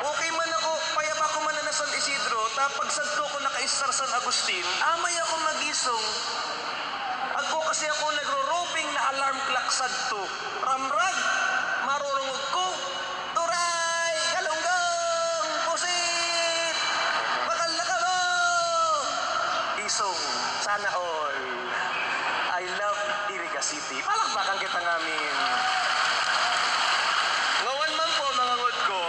Okay man ako, payapa ko man na San Isidro, ta pag sadto ko nakaestar San Agustin, amay ako magisong. Agko kasi ako nagro-roving na alarm clock sadto. Ramrag, marurungog ko. Turay! Galunggong! Pusit! Bakal na kamo! Isong, sana all. I love Iriga City. Palakpakan kita ngamin. Ngawan man po, mga ngot ko,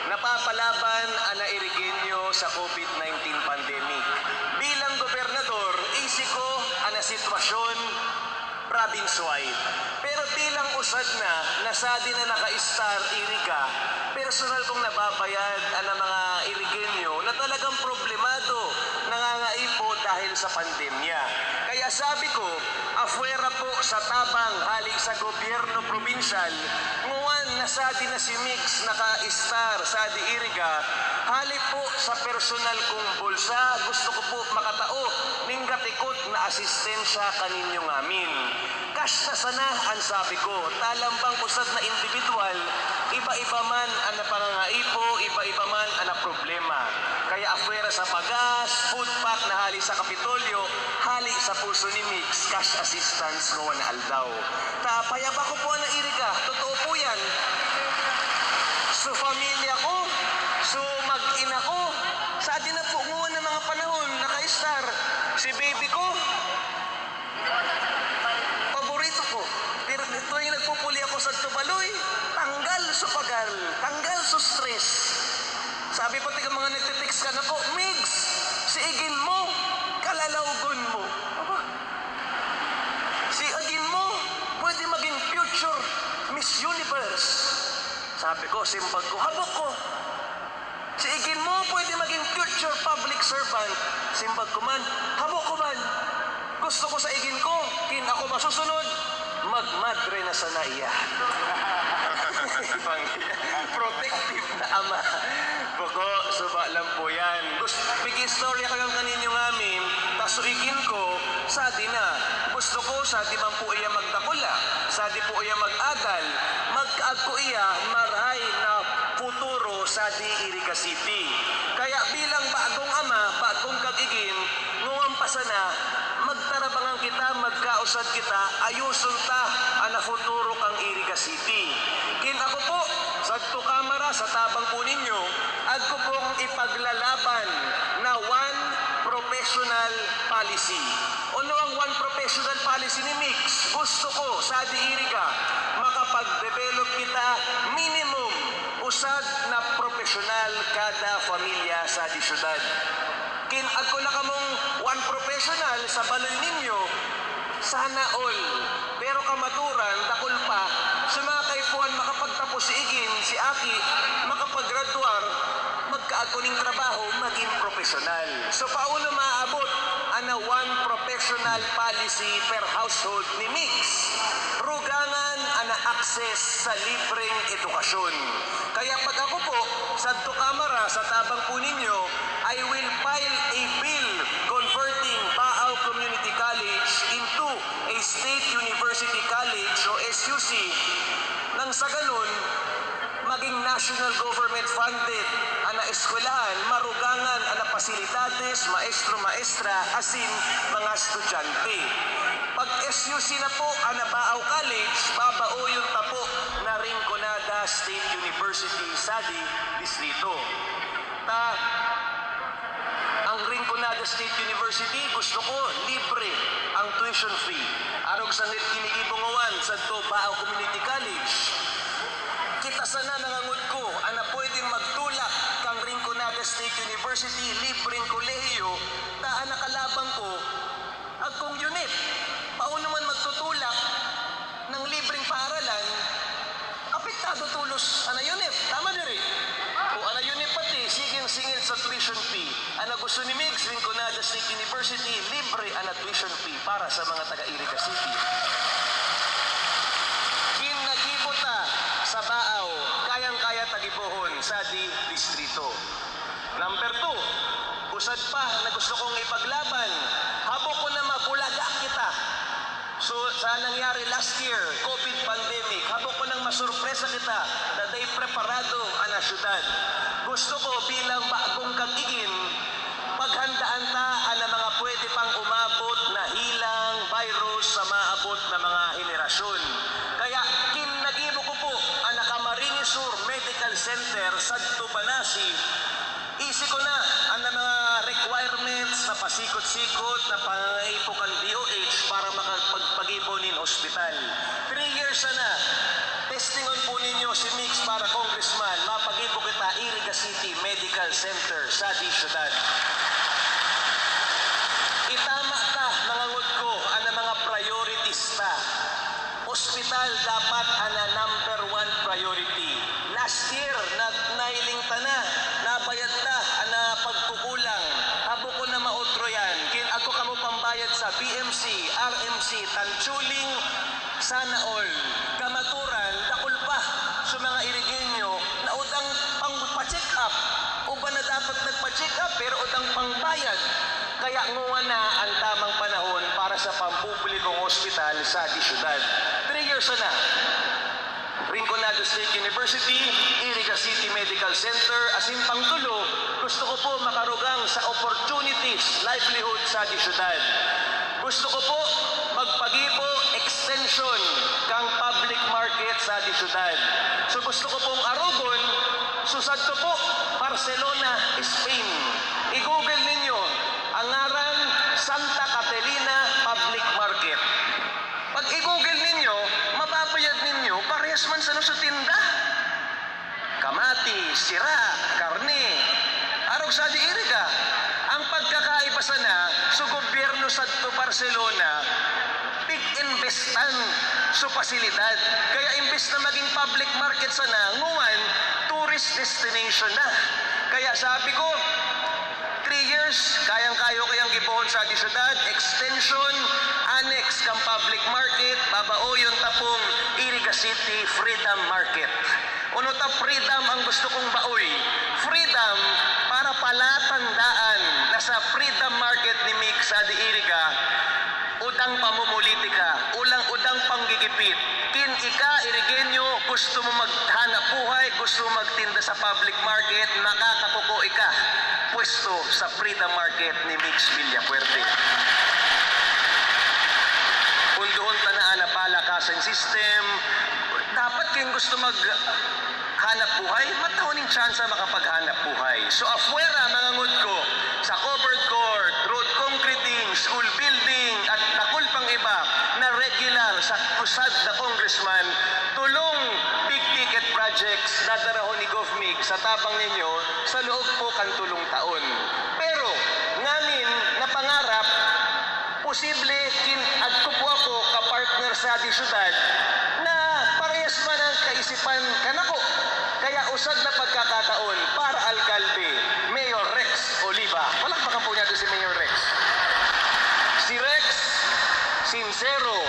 napapalaban an Irigenyo sa COVID nineteen pandemic. Bilang gobernador, isi ko an sitwasyon province-wide. Pero bilang usad na, na sadi na nakaestar, Iriga, personal kong nababayad an mga Irigenyo na talagang problemado, nangangaipo dahil sa pandemya. Kaya sabi ko, afwera po sa tabang hali sa gobyerno probinsyal, nguwan na sadi na si Migs nakaestar, sadi Iriga, hali po sa personal kong bulsa, gusto ko po makatao ning gatikot na asistensya kaninyo ngamin. Cash na sana an sabi ko, ta lambang usad na indibidwal, iba-iba man an napangangaipo, iba-iba man an naproblema. Kaya afwera sa pagas, food pack na hali sa Kapitolyo, hali sa puso ni Migs, cash assistance ngawan na aldaw. Ta payapa ko po an Iriga, totoo po yan. So pamilya ko, so mag-ina ko, sadi na po nguwan na mga panahon, nakaestar. Si baby ko, paborito ko. Pero tuwing nagpupuli ako sa tubaloy, tanggal sa pagal, tanggal sa stress. Sabi pati ka mga nagte-text kanako, "Migs, si igin mo, kalalawgon mo." Aba, si igin mo, pwede maging future Miss Universe. Sabi ko, simbag ko, "Habo ko." Si igin mo pwede maging future public servant. Simbag ko man, "Habo ko man." Gusto ko sa igin ko, kin ako masusunod, magmadre na sana iya. Protective na ama. Bako, suba lang po yan. Gusto, pig-istorya ko yung kaninyo ngamin, tas igin ko, sadi na. Gusto ko, sadi man po iya magdakula, sadi po iya mag-adal, magkaagko iya marahay na futuro sadi Iriga City. Kaya bilang bagong ama, bagong kagigin, nguwan pa sana, magtarabangan kita, magkausad kita, ayoson ta an futuro kan Iriga City. Kin ako po, sadto kamara sa tabang po ninyo, agko pong ipaglalaban na one professional policy. Ano ang one professional policy ni Migs? Gusto ko, sadi Iriga, makapag-develop kita minimum usad na profesional kada pamilya sadi syudad. Kin agko na kamong one professional sa baloy ninyo, sana all. Pero kamaturan, dakul pa, sa mga kaipuhan makapagtapos si igin, si aki, makapaggraduar, mag- Kaagto ning trabaho magin profesional. So, paano maabot an one professional policy per household ni Migs? Rugangan an access sa libreng edukasyon. Kaya pag ako po, sadto Kamara, sa tabang po ninyo, I will file a bill converting Baao Community College into a state university college o S U C, nang sa ganun, magin national government funded an eskwelahan, marugangan an pasilidades, maestro, maestra, asin mga estudyante. Pag S U C na po an Baao College, babaoyon ta po na Rinconada State University sa di distrito. Ta, ang Rinconada State University, gusto ko, libre ang tuition fee. Arog sa ginigibo ngawan sa Baao Community College. Kita sana, mga ngod ko, an pwedeng magtulak kan Rinconada State University, libreng kolehiyo, ta an nakalabang ko, agkong UNIP. Paano man magtutulak ng libreng paaralan, apektado tolos an UNIP. Tama diri? O an UNIP pati, siging singil sa tuition fee. An gusto ni Migs, Rinconada State University, libre an tuition fee para sa mga taga Iriga City. Kin nagibo ta sa Baao, kayang-kaya ta gibohon sa di distrito. Number two, usad pa na gusto kong ipaglaban, habo ko na mabulaga kita. So, sa nangyari last year, COVID pandemic, habo ko nang masurpresa kita na dai preparado an syudad. Gusto ko bilang bagong kag-igin, paghandaan ta an mga pwede pang umabot na helang virus sa maabot na mga henerasyon. Kaya kin nagibo ko po an Camarines Sur Medical Center sa Tubanasi, isi ko na an mga requirements na pasikot-sikot na pangangaipo kan D O H para makapagpagibo nin ospital. Three years sana, testingon po ninyo si Migs para congressman, mapagibo kita Iriga City Medical Center sa di syudad. Itama ta, mga ngod ko, an mga priorities ta. Ospital dapat an number one priority. Last year, na-, nailing ta na, nabayad ta an pagkukulang. Habo ko na maotro yan. Kin ako kamo pambayad sa B M C, R M C, Tanchuling, sana all. Kamaturan, dakul pa sa mga Irigenyo na udang pang pa-check up. Uban na dapat nagpa-check up, pero udang pangbayad. Kaya ngona na an tamang panahon para sa pampublikong ospital sa di syudad. Three years na. Rinconada State University, Iriga City Medical Center, asin pangtulo, gusto ko po makarugang sa opportunities, livelihood sa di syudad. Gusto ko po magpagibo extension kan public market sa di syudad. So gusto ko pong arogon, so sadto po, Barcelona, Spain. I-Google ninyo ang ngaran, Santa Catalina Public Market. Pag i-Google ninyo, mababayad ninyo, parehas man sa nuso tinda. Kamatis, sira, karne. Arog sa di Iriga, ang pagkakaiba sana, sa gobyerno sadto Barcelona, pig-investan sa pasilidad. Kaya imbes na maging public market sana, nguwan, tourist destination na. Kaya sabi ko, three years, kayang-kayo kayang gibohon sa di syudad, extension, annex kan public market, babaoyon ta pong Iriga City Freedom Market. Uno ta freedom ang gusto kong baoy. Freedom para palatandaan na sa Freedom Market ni Migs sa di Iriga, udang pamumulitika, ulang udang panggigipit. Kin ika, Irigenyo, gusto mo maghanap buhay, gusto mo magtinda sa public market, makakakuko ika pwesto sa Freedom Market ni Migs Villafuerte. Pundohon ta na an palakasan system. Dapat kin gusto maghanap buhay, matao ning tsansa makapaghanap buhay. So, afuera, mga ngod ko, sa covered court, road concreting, school building, at dakul pang iba na regular sa usad na congressman, tolong big ticket projects dadarahon ni Gov Migs sa tabang ninyo sa loob po kan tolong taon. Pero, ngamin na pangarap, posible kin agto po ako ka partner sa di syudad na parehas man ang kaisipan kanako. Kaya usad na pagkakataon para alkalde, Mayor Rex Oliva. Palakpakan po natin si Mayor Rex. Si Rex, sinsero,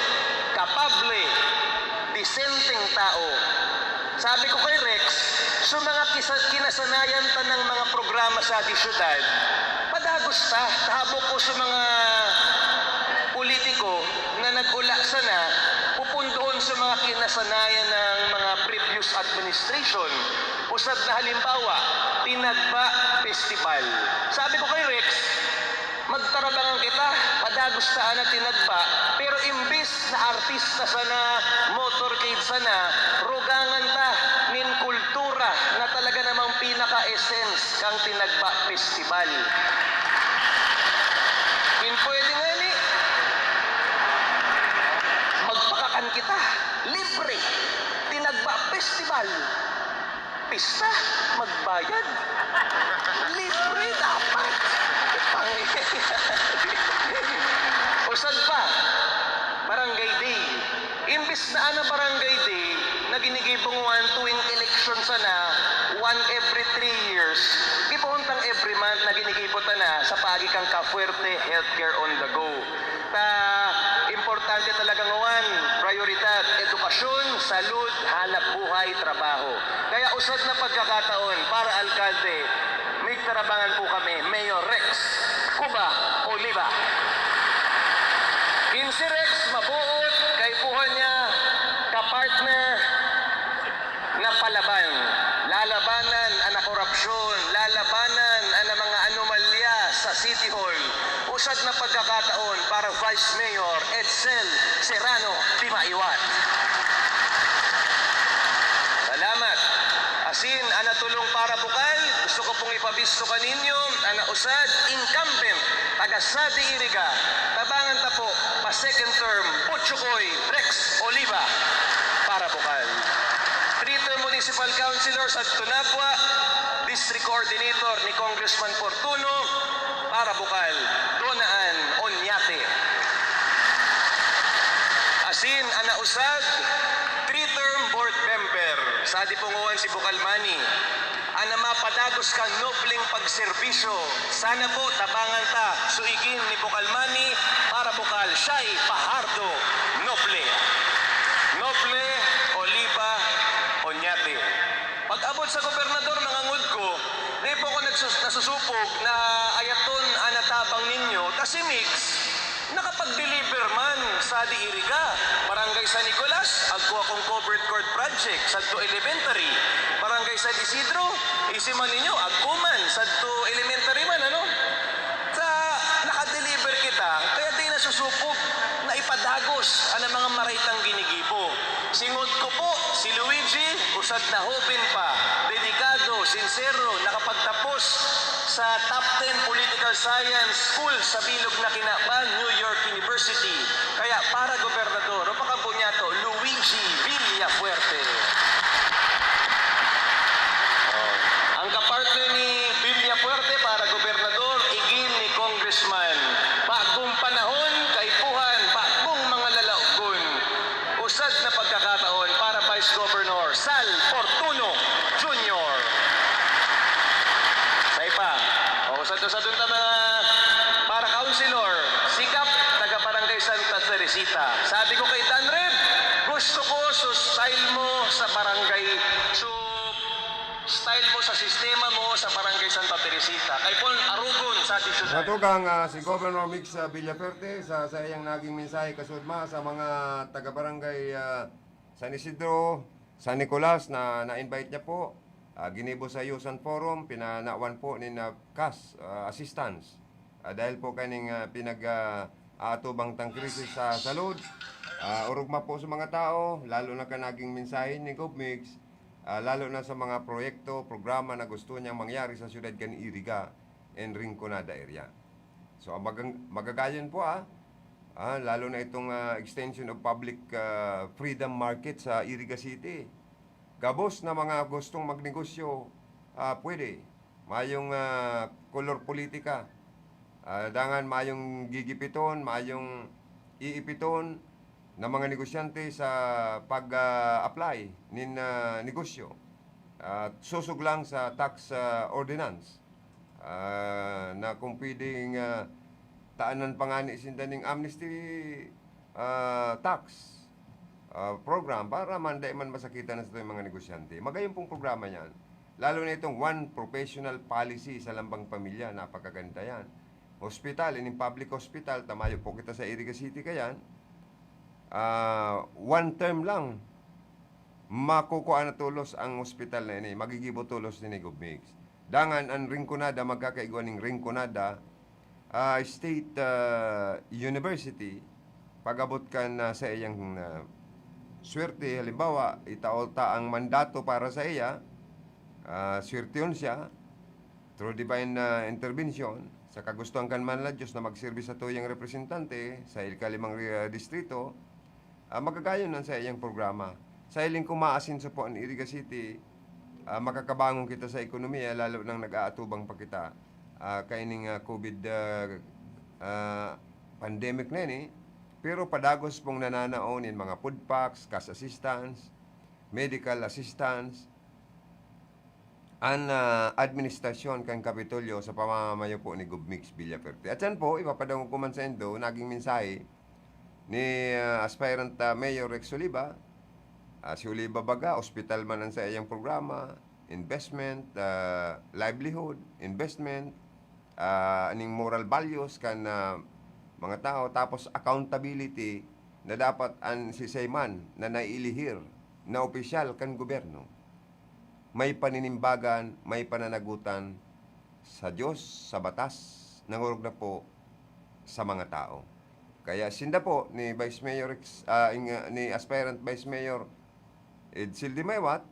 kapable, disenteng tao. Sabi ko kay Rex, sa mga kisa- kinasanayan ta ng mga programa sa di syudad, padagos ta, kahabok ko sa mga politiko na nag-ula sana, pupundoon sa mga kinasanayan ng mga previous administration. Usab na halimbawa, Tinagba Festival. Sabi ko kay Rex, "Magtarabangan kita, padagos ta na Tinagba, pero imbis na artista sana, motorcade sana, rugangan ta nin kultura na talaga namang pinaka-essence kan Tinagba Festival." Kin pwede ngani, magpakakan kita, libre, Tinagba Festival. Pista, magbayad. Libre dapat. Usad pa, Barangay Day. Imbis na ana Barangay Day na ginigibo ngani tuwing eleksyon sana, one every three years, gibohon tang every month na ginigibo ta na sa paagi kan Ka-Fuerte Healthcare on the Go. Ta, importante talaga ngawan, prayoridad, edukasyon, salud, hanap buhay, trabaho. Kaya usad na pagkakataon para alkalde, migtarabangan po kami, Mayor Rex Cuba Oliva. Kin si Rex, mabuot, kaipuhan niya, kapartner, na palaban. Lalabanan an korupsyon, lalabanan an mga anomalya sa City Hall. Usad na pagkakataon para Vice Mayor Edsel Serrano Dimaiwat. Salamat. Asin, ana tolong para bukal, gusto ko pong ipabisto kaninyo, ana usad, incumbent, taga Sadi Iriga, tabangan ta po, pa second term, Butchokoy Rex Oliva, para bukal. Three-term municipal councilor sa Tunabua, district coordinator ni Congressman Fortuno, para bukal, Dona Ann Oñate. Asin, ana usad, three-term board member, sa di pungowan si Bukal Manny. Ana mapadagos kan nobleng pagserbisyo. Sana po tabangan ta, suigin ni Bukal Manny para bukal, siya'y Pahardo Noble. Noble Oliva Oñate. Pag-abot sa gobernador, nangangod ko, di po ako nagsus- nasusupog na ayaton an tabang ninyo, kasi Migs, nakapag-deliver man sa Sadi Iriga, Barangay San Nicolas, agko akong covered court project, sadto elementary, Barangay San Isidro, isi man ninyo, agko man, sadto elementary man, ano? Sa, naka-deliver kita, kaya di nasusupog na ipadagos an mga maray tang ginigibo. Singod ko po, si Luigi, usad na hoben pa, dedikado, sinsero, nakapagtapos sa top ten political science school sa bilog na kinaban, New York University. Kaya para gobernador, o pakabunyato, Luigi Villafuerte. Oh. Ang kapartner ni Villafuerte para gobernador, igin ni Congressman. Bagong panahon, kaipuhan, bagong mga lalaogon. Usad na pagkakataon para Vice Governor Sal Fortuno Junior. Sa iba, o, usad-usad ta mga para councilor, si Kap, taga Barangay Santa Teresita. Sabi ko kay Dan Rev, "Gusto ko so style mo sa barangay, so style mo sa sistema mo sa Barangay Santa Teresita." Kay Paul Arugon sa disyudad. Natugang, ah, si Governor Migs, ah, Villafuerte sa, sa iyang naging mensahe kasudma sa mga taga-barangay, ah, San Isidro, San Nicolas na na-invite niya po. Ah, ginibo sa Yusan Forum, pinanawan po nin, ah, cash, ah, assistance. Ah, dahil po kaning, ah, pinag, ah, aatubang tang krisis sa salud, ah, orog man po sa mga tao, lalo na kan naging mensahe ni Gov Migs, ah, lalo na sa mga proyekto, programa na gusto niyang mangyari sa siyudad kan Iriga and Rinconada area. So, ang magang-, magagayon po, ah, ah, lalo na itong, ah, extension of public, ah, freedom market sa Iriga City. Gabos na mga gustong magnegosyo, ah, pwede. Mayong, ah, kolor politika. Ah, dangan mayong gigipiton, mayong iipiton na mga negosyante sa pag, ah, apply nin, ah, negosyo. at susog lang sa tax, ah, ordinance, ah, na kung pwedeng, ah, taanan pa ngani sinda ning amnesty, ah, tax, ah, program para man, dai man masakitan na sa mga negosyante. Magayon pong programa yan. Lalo na itong one professional policy sa lambang pamilya, napakaganda yan. Hospital, ining public hospital, tamayo po kita sa Iriga City kayan, ah, one term lang, makukuha na tolos ang hospital na ini, magigibo tolos ni Gov Migs. Dangan, ang Rinconada, magkakaigwa ning Rinconada, ah, State, ah, University, pag-abot kan, ah, sa iyang, ah, swerte, halimbawa, itao ta ang mandato para sa iya, ah, swertehon siya, through divine, ah, intervention, sa kagustuhan kan Manang Diyos na magserbi sa tuyang representante sa ikalimang, ah, distrito, ah, magagayon an saiyang programa. Sa hiling ko, maasenso po an Iriga City, ah, makakabangon kita sa ekonomiya, lalo nang nag-aatubang pa kita, ah, kaining, ah, COVID, ah, ah, pandemic na ini. Pero padagos pong nananao nin mga food packs, cash assistance, medical assistance, an, ah, administrasyon kan Kapitolyo sa pamamayo po ni Gov Migs Villafuerte. At yan po, ipapadangog ko man saindo, naging mensahe ni, ah, aspirant, ah, Mayor Rex Oliva. Ah, si Oliva baga, ospital man ang saiyang programa, investment, ah, livelihood, investment, ah, aning moral values kan, ah, mga tao, tapos accountability na dapat an siisay man na naiilihir na opisyal kan gobyerno may paninimbagan, may pananagutan sa Diyos, sa batas, nangorog na po sa mga tao. Kaya sinda po ni Vice Mayor Rex, ah, ing-, ni aspirant Vice Mayor Edsel Dimaywat,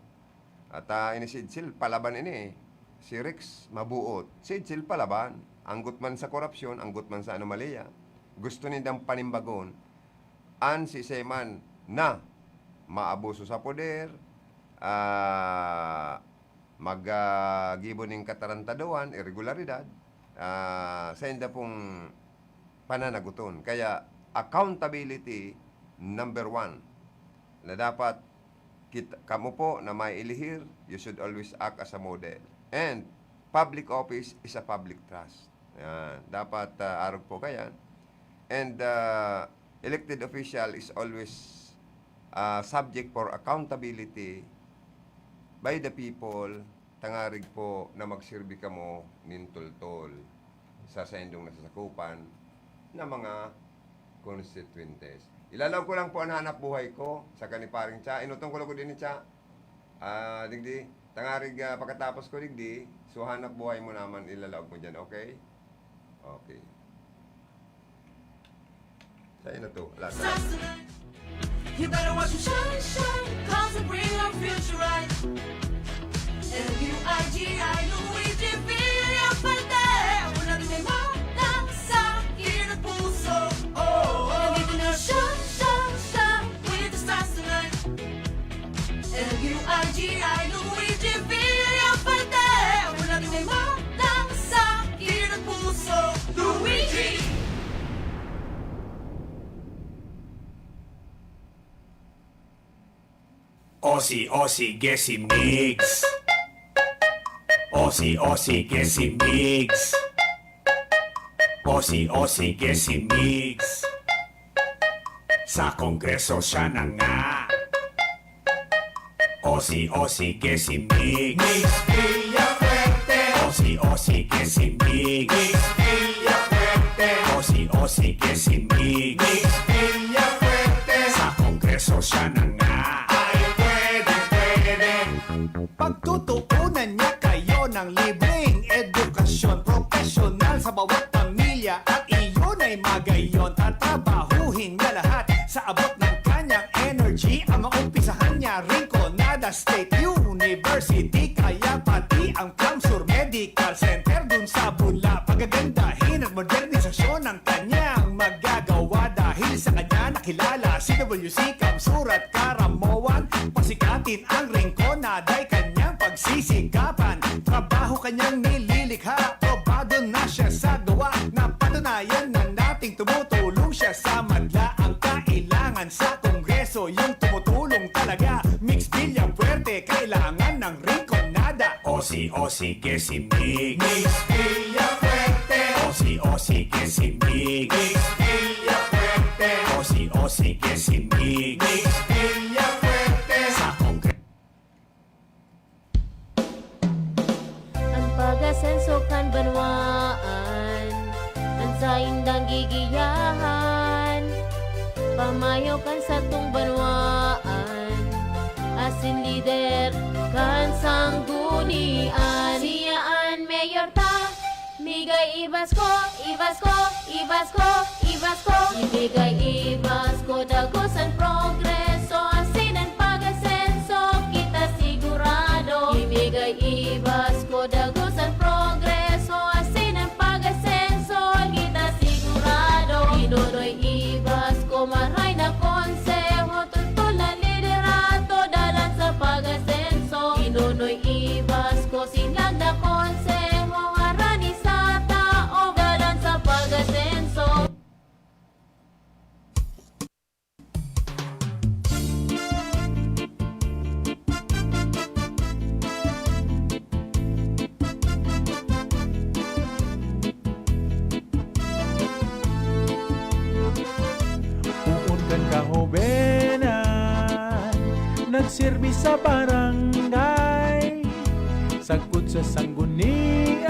at, ah, ini si Edsel, palaban ini eh. Si Rex, mabuot. Si Edsel, palaban. Anggot man sa korupsyon, anggot man sa anomalya. Gusto nindang panimbagon an siisay man na maabuso sa poder, ah, mag, ah, gibo nin katarantaduhan, iregularidad, ah, sainda pong pananaguton. Kaya, accountability, number one, na dapat kit-, kamo po na maiilihir, you should always act as a model. And public office is a public trust. Yan. Dapat, ah, arog po kayan. And, ah, elected official is always, ah, subject for accountability by the people, tangarig po na magserbi kamo nin tultol sa saindong nasasakupan na mga konstituyentes. Ilalaog ko lang po an hanap buhay ko, saka ni Paring Cha. Inutong ko lugod ini, Cha. Ah, digdi, tangarig, ah, pagkatapos ko digdi, so hanap buhay mo naman ilalaog mo diyan, okay? Okay. Sa'yo na to, lahat na. You better watch your shine, shine, 'cause we bring our future right. L U I G I, Luigi Villafuerte, una rin may magdang sa akin at puso. Oh, oh. Nandito na siya, siya, siya, with the stars tonight. L U I G I, Luigi Villafuerte, una rin may magdang sa akin at puso. Luigi! Osi, osi, gesi, migs. Osi, osi, gesi, migs. Osi, osi, gesi, migs. Sa Kongreso siya na nga. Osi, osi, gesi, migs. Migs Villafuerte. Osi, osi, gesi, migs. Migs Villafuerte. Osi, osi, gesi, migs. Migs Villafuerte. Sa Kongreso siya na nga. Ay, pwede, pwede. Pagtutuunan niya kayo ng libreng edukasyon profesional sa bawat pamilya at iyon ay magayon. Tatrabahuhin niya lahat sa abot ng kanyang energy. Ang maumpisahan niya, Rinconada State University, kaya pati ang Camsur Medical Center dun sa Bunla, pagagandahin at modernisasyon ng kanyang magagawa. Dahil sa kanya nakilala si W C Camsur at Karamoan. Pasikatin ang Rinconada ay kanyang pagsisikapan. Trabaho kanyang nililikha, probado na siya sa gawa. Napatunayan na nating tumutulong siya sa madla. Ang kailangan sa Kongreso, yung tumutulong talaga. Migs Villafuerte, kailangan ng Rincon Osi-osi que sin Migis. Villafuerte. Osi-osi que sin Migis. Villafuerte. Osi-osi que sin Migis. Villafuerte. Sa Congre- An pag-asenso kan banwaan, an saindang gigiyahan, pamayo kan satong banwaan, asin lider kan sanggunian. Siya an mayor ta, migay i-Basko, i-Basko, i-Basko, i-Basko. Imigay i-Basko, dagos an progreso, asin an pag-asenso, kita sigurado. Imigay i-Basko, dagos an progreso, asin an pag-asenso, kita sigurado. Inonoy i-Basko, maray na konseho, tutol na liderato, dalan sa pag-asenso. Inonoy i-Basko, sinlag na konseho, harani sa tao, dalan sa pag-asenso. Poon kan kahobenan, nagserbi sa barangay, sagkod sa sanggunian,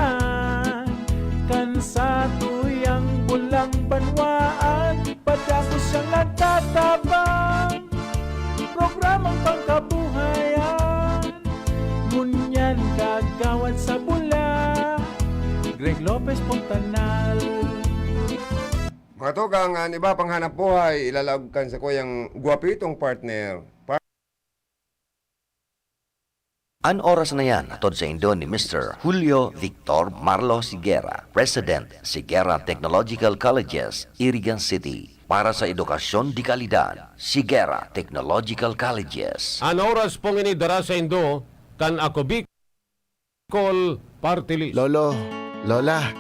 kan satuyang bulang banwaan, padagos siyang nagtatabang. Programang pangkabuhayan, ngunyan kagawad sa bula, Greg Lopez Fontanal. Mga tugang, an iba pang hanap buhay, ilalaog kan sakuyang gwapitong partner. An oras na yan, hatod saindo ni Mister Julio Victor Marlo Siguera, President, Siguera Technological Colleges, Irigan City. Para sa edukasyon de kalidad, Siguera Technological Colleges. An oras pong ini dara saindo kan Ako Bicol Party List. Lolo, Lola,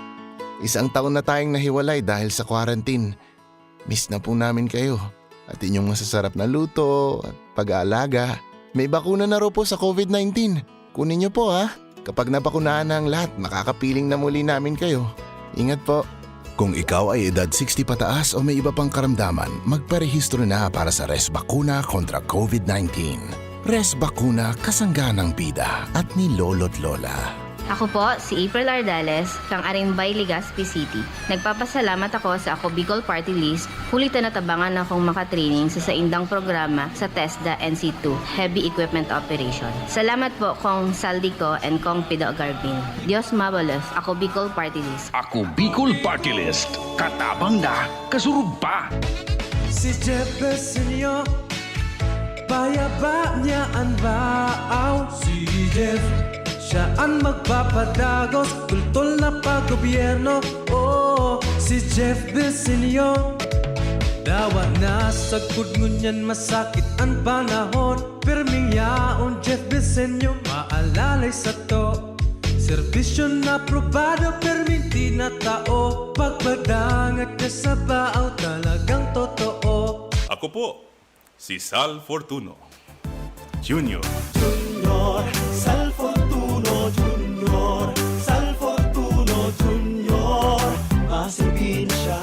isang taon na tayong nahiwalay dahil sa quarantine. Miss na po namin kayo at inyong masasarap na luto at pag-aalaga. May bakuna na raw po sa covid nineteen. Kunin niyo po, ha? Kapag nabakunahan na ang lahat, makakapiling na muli namin kayo. Ingat po. Kung ikaw ay edad sixty pataas o may iba pang karamdaman, magparehistro na para sa Resbakuna kontra covid nineteen. Resbakuna, kasangga ng bida at ni lolo't lola. Ako po si April Ardales, kang Arimbay, Legazpi City. Nagpapasalamat ako sa Ako Bicol Party List, huli ta natabangan akong makatraining sa saindang programa sa TESDA N C two, Heavy Equipment Operation. Salamat po, Kong Saldico and Kong Pido Garbin. Dios mabalos, Ako Bicol Party List. Ako Bicol Party List. Katabang na, kasurog pa. Si Jeff Besenio, payaba niya an baaw. Si Jeff, siya an magpapadagos, kultol na paggobyerno. Oo, si Jeff Besenio. Dawa na sagkod ngunyan masakit an panahon. Pirming yaon, Jeff Besenio, maalalay sato. Serbisyo na aprobado, pirming tinatao. Pagpadangat niya sa baaw, talagang totoo. Ako po, si Sal Fortuno Junior. Junior, Sal Fortuno Junior, Sal Fortuno Junior, maserbisyo.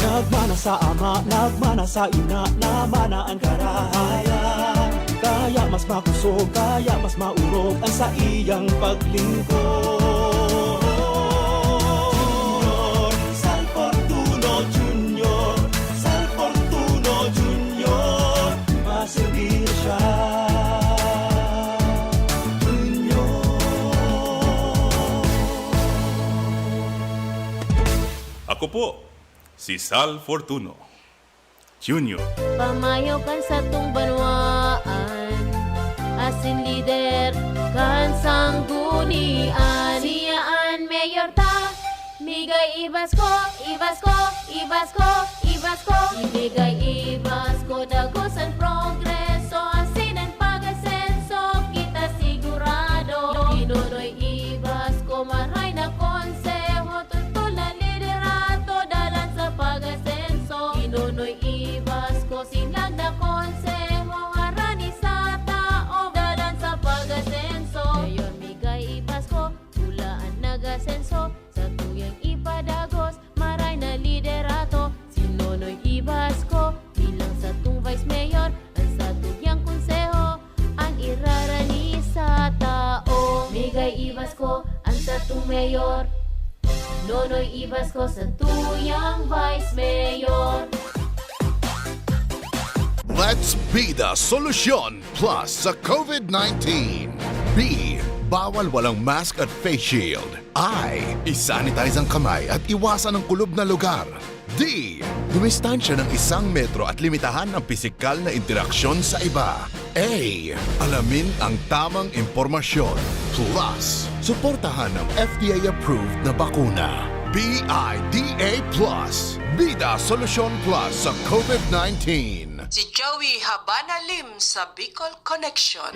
Nagmana sa ama, nagmana sa ina, namana an karahayan. Kaya mas makusog, kaya mas maorog an saiyang paglingkod. Junior, Sal Fortuno Junior, Sal Fortuno Junior, maserbisyo. Junior. Ako po, si Sal Fortuno Junior. Pamayo kan satong banwaan, asin lider kan sanggunian. Siya an mayor ta, migay i-Basko, i-Basko, i-Basko, i-Basko. Imigay i-Basko, dagos an progreso, asin an pag-asenso, kita sigurado. Inonoy i-Basko, maray na konseho, tutol na liderato, dalan sa pag-asenso. Inonoy i-Basko, sinlag na konseho, harani sa tao, dalan sa pag-asenso. Ibas ko bilang satong Vice Mayor, ang satuyang konseho, ang irarani sa tao. Migay ibas ko ang satong mayor, Nonoy ibas ko satuyang Vice Mayor. Let's be the solution plus sa COVID nineteen. B, bawal walang mask at face shield. I, isanitize ang kamay at iwasan ang kulob na lugar. D, dumistansya ng isang metro at limitahan ang pisikal na interaksyon sa iba. A, alamin ang tamang impormasyon. Plus, suportahan ang F D A-approved na bakuna. B I D A plus, Bida Solusyon Plus sa COVID nineteen. Si Joey Habana Lim sa Bicol Connection.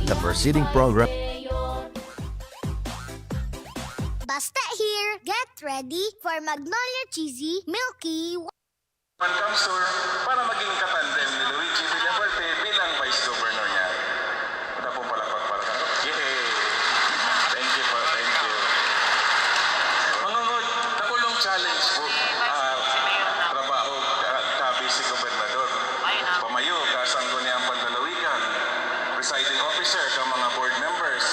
The preceding program. Basta here, get ready for Magnolia Cheesy Milky One Capsule para maging katandem ni Luigi Villafuerte bilang Vice Governor niya. Wala pong palakpak para sa Yay! Thank you po, thank you. Mangungod, dakulong challenge po. Ah, trabaho, ah, ka Vice Gobernador. Pamayo, ka Sangguniang Panlalawigan. Presiding Officer, ka mga board members.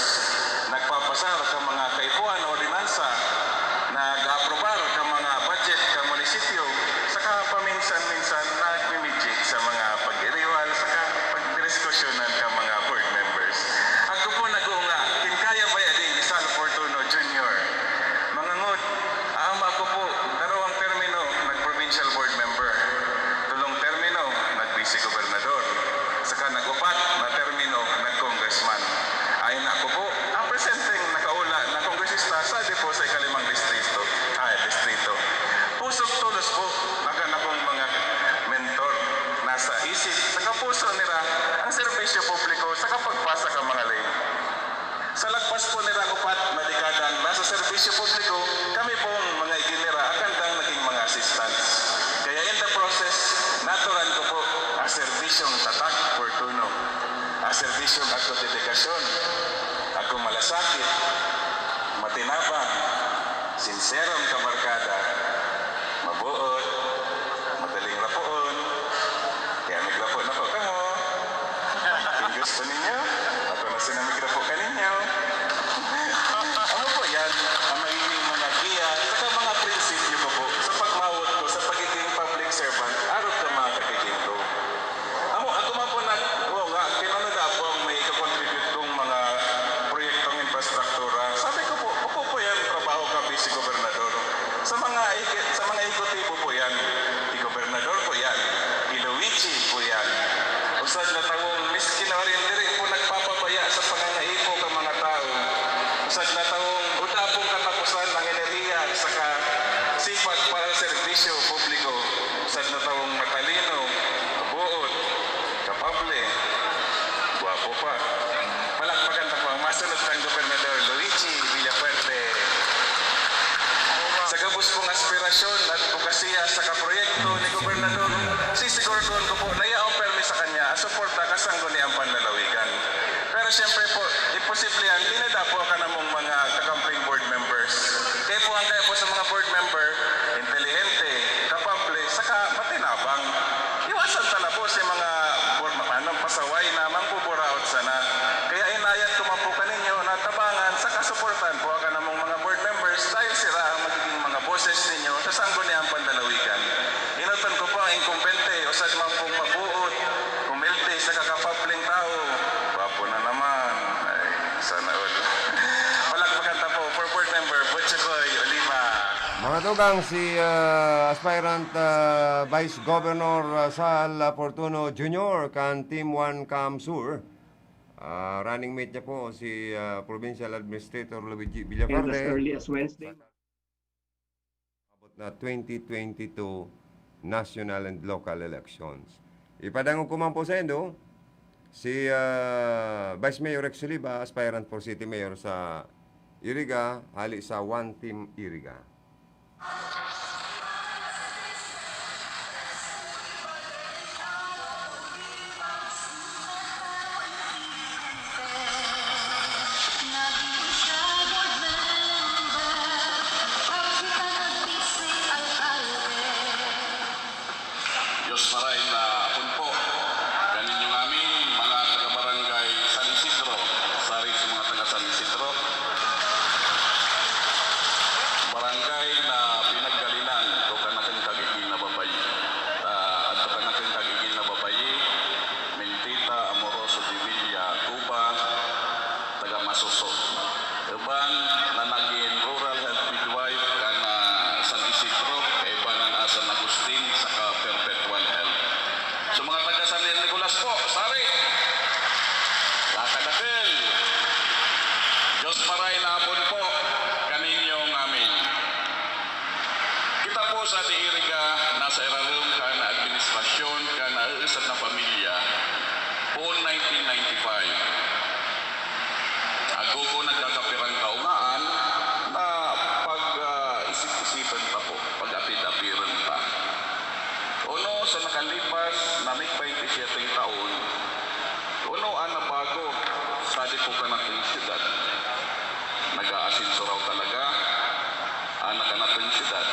Nagpapasar ka mga kaipuhan o ordinansa. Nag-aaprobar ka mga budget ka munisipyo. Saka paminsan-minsan nagmi-mediate sa mga pag-iriwal saka pagdiskusyonan ka mga board members. Ako po nag-uunga, kin kaya ba yadi ni Sal Fortuno Junior? Mangangod, aama ko po, darowang termino nag-provincial board member, tolong termino nag-vice gobernador, saka nag-upat na termino nag-congressman. Ayon na ako po, ang presenteng nakaula na kongresista sadi po sa ikalimang distrito, ah, distrito. Pusog tolos po, nakan akong mga mentor, nasa isip, sa kapuso nira ang serbisyo publiko sa kapagpasa ka mga ley. Sa lagpas po nirang upat na dekadang nasa serbisyo publiko, kami pong mga igin nira ang kandang naging mga assistants. Kaya in the process, naturan ko po ang serbisyong tatak, Fortuno. Ang serbisyong agto dedikasyon, agko malasakit, matinabang, sinserong kabarkada, mabuot, madaling rapoon, kaya migrapo na po kamo. Palakpakan ta po ang masunod tang Gobernador, Luigi Villafuerte. Sa gabos pong aspirasyon, adbokasya saka proyekto ni Gobernador, sisiguraduhan ko po na yaon permi sa kanya ang suporta kan Sangguniang Panlalawigan. Pero siyempre po, imposible yan, tinada po kan among mga kakamping board members. Kaya po, ang kaya po sa mga board member, intelihente, kapable, saka matinabang. Iwasan ta na po si mga bur-, ano, pasaway na mangbuburaot sana. Kaya hinayang ko man po kaninyo na tabangan saka suportahan po ang kanamong mga board members dahil sila ang magiging mga boses ninyo sa Sangguniang Panlalawigan. Enoton ko po ang inkumbente, usad man pong mabuot, humilde, saka kapableng tawo. Gwapo na naman. Ay, sana all. Palakpakan ta po for board member, Butchokoy Oliva. Mga tugang, si, ah, aspirant, ah, Vice Governor, ah, Sal Fortuno Junior kan Team One Cam Sur. Ah, running mate niya po si, ah, Provincial Administrator Luigi Villafuerte. And as early as Wednesday. Abot na twenty twenty-two national and local elections. Ipadangog ko man po sa indo, si, ah, Vice Mayor Rex Oliva, aspirant for City Mayor sa Iriga, hali sa One Team Iriga. Diyos maray na hapon po. Kaninyo ngamin, mga taga-barangay San Isidro, sari sa mga taga San Isidro. Barangay na pinagkalinan ko kan akong kagigin na babayi. Ah, adto kan akong kagigin na babayi, Mentita Amoroso de Villa Cuba, taga Masuso. Uban na nagin rural health midwife kan, ah, San Isidro, kaiba kan San Agustin, saka Perpetual Health. So, mga taga San Nicolas po, sari. Kakadakil. Diyos maray na hapon po kaninyo ngamin. Kita po sa Iriga, nasa irarom kan administrasyon kan naeesat na pamilya poon nineteen ninety-five. Ago ko nagkakapirang kaungaan na pag, ah, isip-isipan ta po, pag-apid-apiran ta. Uno, sa nakalipas na may baynte siyete taon, uno an nabago sa di po kanatong syudad? Nag-aasenso raw talaga an nakanatong syudad?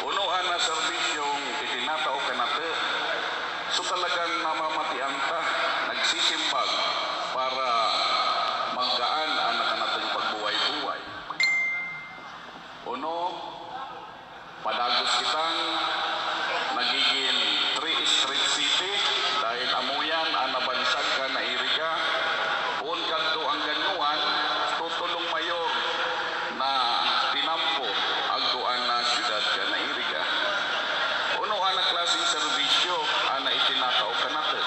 Uno an na serbisyong itinatao kanato? So, talagang namamatian ta, nagsisimbag para maggaan an nakanatong pagbuhay-buhay. Uno, padagos kitang nagigin three-street city dahil amo yan an nabansag kan Iriga. Poon kadto anggan nuan, tutulong mayor na tinampo ago an na syudad kan Iriga. Uno an na klaseng serbisyo an na itinatao kanato?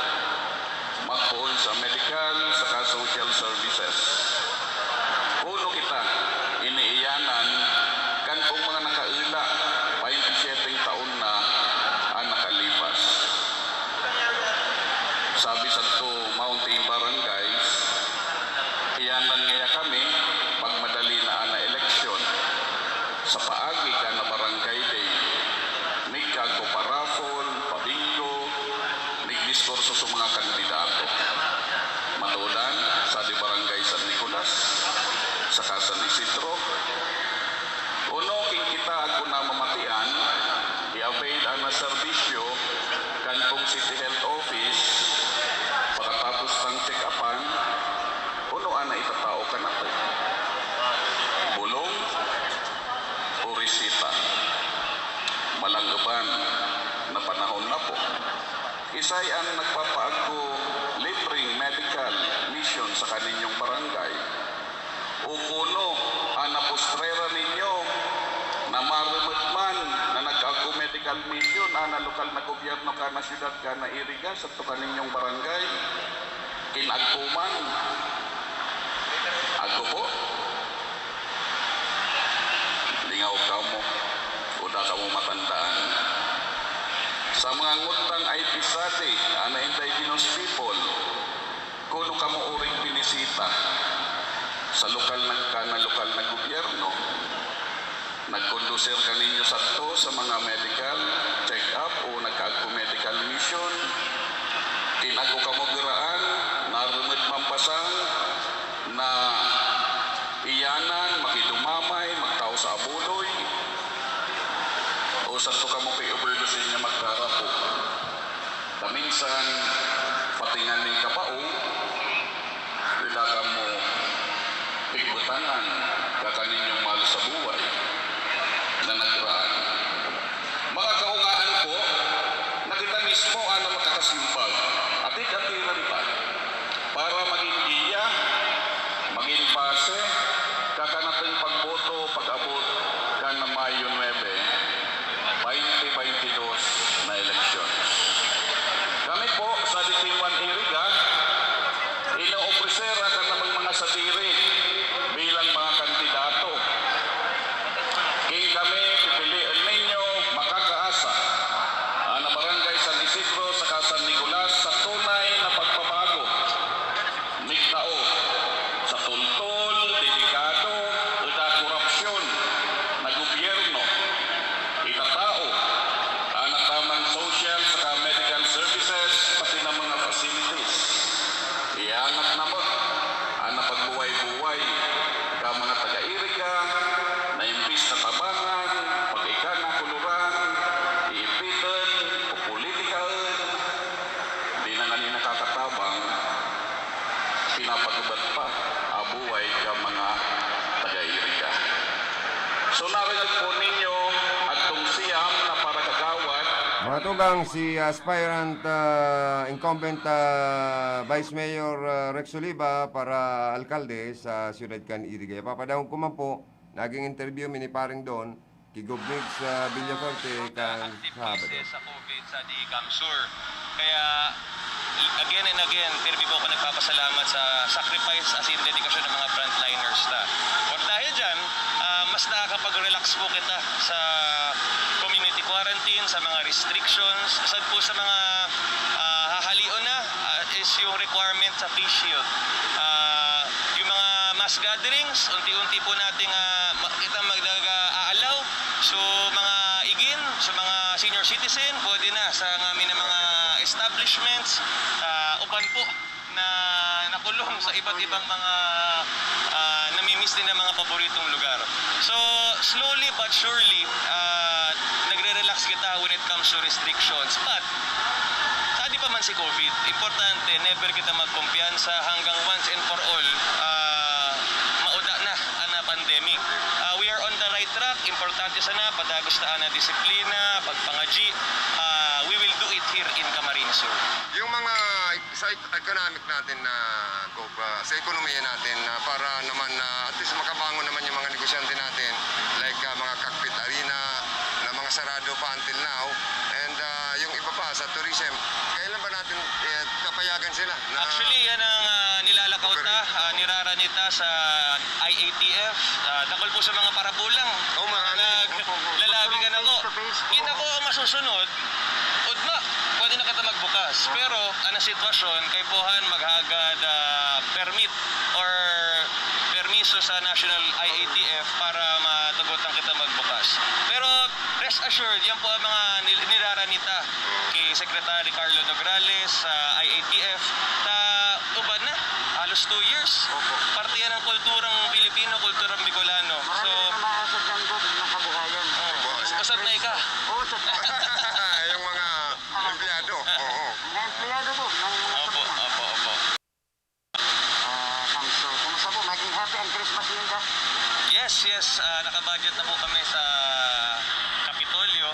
Magpoon sa medical saka social services. Kuno kita, iniiyanan kan pong mga nakaela, baynte siyete taon na an nakalipas. Sabi sadto, Mountain Barangays, iyanan ngaya kami pag madali na an na eleksyon. Sa paagi kan na Barangay Day, nagkagko pa-raffle, pa-bingo, nagdiskurso sa mga kandidato. Matudan, sa di Barangay San Nicolas, saka San Isidro. Uno, king kita agko namamatian, i-avail an na serbisyo kan pong City Health Office, pakatapos tang check-upan, uno an na itatao kanato? Bulong o resita? Malangoban na panahon na po. Isay an nagpapaagko libreng medical mission sa kaninyong barangay? O kuno, an napostrera ninyo na maremot man na nag-agko medical mission an na lokal na gobyerno kan na syudad kan na Iriga sadto kaninyong barangay? Kin-agko man? Agko po? Lingaw kamo, o da kamo matandaan. Sa mga ngutang ay pisati, an na indigenous people, kuno Sa lokal na, kan lokal na gobyerno, nagkondusir kaninyo sadto sa mga medical check-up o nagkaagko medical mission. Kinagko kamo guraan, narumod man pasang na iyanan, makidumamay, magtao sa abuloy, o sadto kamo kay overdo sa inyo magkarapo. Kaminsan, pati nga ning kabaong, wala kamo pigbutangan, kaka ninyong mahal sa buhay na nagraan. Mga kaungaan ko, na kita mismo ang makakasimbag, atik-atiran pa, para magin giya, magin base, kaka nating pagboto pag-abot kan Mayo nuebe, baynte baynte dos na eleksyon. Kami po sa District one Iriga, inoofreser kan namang mga sadiri bilang mga kandidato. King kami pipilion ninyo, makakaasa, ang Barangay San Isidro saka San Nicolas sa tunay na pagbabago. Nigtao sa tultol, delikado, o da korupsyon na gobyerno. Itatao ang tamang social saka medical services, pati na mga facilities. Iangat na mo ang napagbuhay-buhay ka mga taga-Iriga na imbis na tabangan, pag-ika na kuluran, iipiton o politikaon, di na ngani nakakatabang, pinapagubat pa abuhay ka mga taga-Iriga. So, narinig po ninyo, agtong siyam na para kagawad. Mga tugang, si aspirant, ah, incumbent, ah, Vice Mayor, ah, Rex Oliva para alkalde sa siyudad kan Iriga. Papadahon ko man po, naging interview mi ni Paring Don, ki Gov Migs, ah, Villafuerte, kan active Sabado. Cases sa COVID sa di CamSur. Kaya, again and again, pirmi po ako nagpapasalamat sa sacrifice as in dedikasyon ng mga frontliners ta. Or dahil dyan, ah, mas nakakapag-relax po kita sa community quarantine, sa mga restrictions, sad po sa mga, ah, hahalion na, ah, is yung requirement sa face shield. Ah, yung mga mass gatherings, unti-unti po nating, ah, ma-, kita mag-, nag-aalaw. So, mga igin, sa mga senior citizen, pwede na sa ngamin na mga establishments, ah, uban po na nakulong sa iba't ibang mga, ah, namimiss din ng mga paboritong lugar. So, slowly but surely, ah, nagre-relax kita when it comes to restrictions. But, sa di pa man si COVID, importante, never kita magkumpiyansa hanggang once and for all, ah, mauda na ang pandemic. Ah, we are on the right track. Importante sana, padagos ta ang disiplina, pagpangadyi. Ah, we will do it here in Camarines Sur. Yung mga sa ec-, economic natin na, Gov, ah, sa ekonomiya natin na para naman na at least makabangon naman yung mga negosyante natin, like, ah, mga cockpit arena, na mga sarado pa until now. And, ah, yung iba pa sa tourism, kailan ba natin, eh, papayagan sila na Actually, yan ang, ah, nilalakaw ta, ah, nirarani ta sa I A T F. Ah, dakul po sa mga parabulang. Oh, marami. Nag-, Opo, opo. lalabi ka na po. Face to face, oo. Yun ako ang masusunod. Udma, pwede na kita magbukas. Oo. Pero, ang sitwasyon, kaipuhan maghagad, ah, permit or permiso sa National I A T F para matugutan kita magbukas. Pero, rest assured, yan po ang mga nil-, nirarani ta ki Secretary Carlo Nograles sa I A T F. Ta uban na, halos two years. Opo. Parte yan ng kulturang Pilipino, kulturang Bicolano. Marami So, rin namaasad ng Gov ng kabuhayan. Oo. Opo. Usad na ika. Oo, usad na. Yung mga Ah. empleyado. Oo. Mga empleyado po ng mga Opo, sabungan. opo, opo. Ah, Samson, kumusta po? Maging happy ang Christmas ninda? Yes, yes. Ah, nakabudget na po kami sa Kapitolyo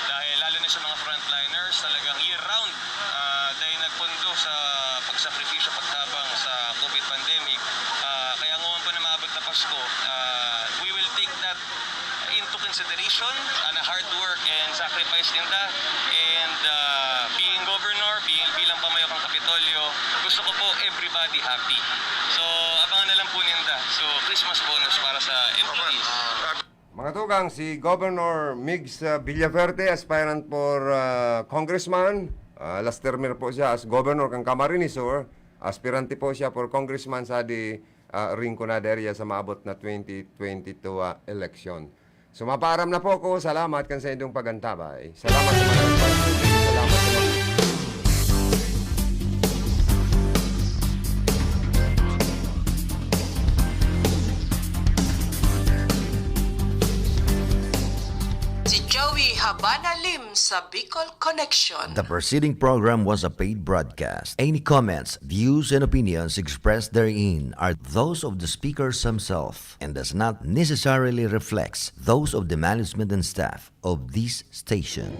dahil lalo na sa mga frontliners, talagang year-round, ah, dahil nagpundo sa pagsakripisyo pagtabang sa COVID pandemic. Ah, kaya ngayon po na maabot na Pasko, ah, we will take that into consideration, ah, na hard work and sacrifice ninda. And, ah, being governor, being, bilang pamayok ng Kapitolyo, gusto ko po everybody happy. So, abangan na lang po ninda. So, Christmas bonus para sa employees. Mga tugang, si Governor Migs, ah, Villafuerte, aspirant for, ah, congressman. Ah, last term po siya as governor kan Camarines Sur. Aspirante po siya for congressman sa di ah, Rinconada area sa maabot na twenty twenty-two, ah, eleksyon. So, mapaaram na po ako. Salamat kan sa inyong pagantabay. Salamat sa mga nagpapatuloy. Salamat sa mga Si Joey Habana Lim sa Bicol Connection. The preceding program was a paid broadcast. Any comments, views, and opinions expressed therein are those of the speakers himself and does not necessarily reflect those of the management and staff of this station.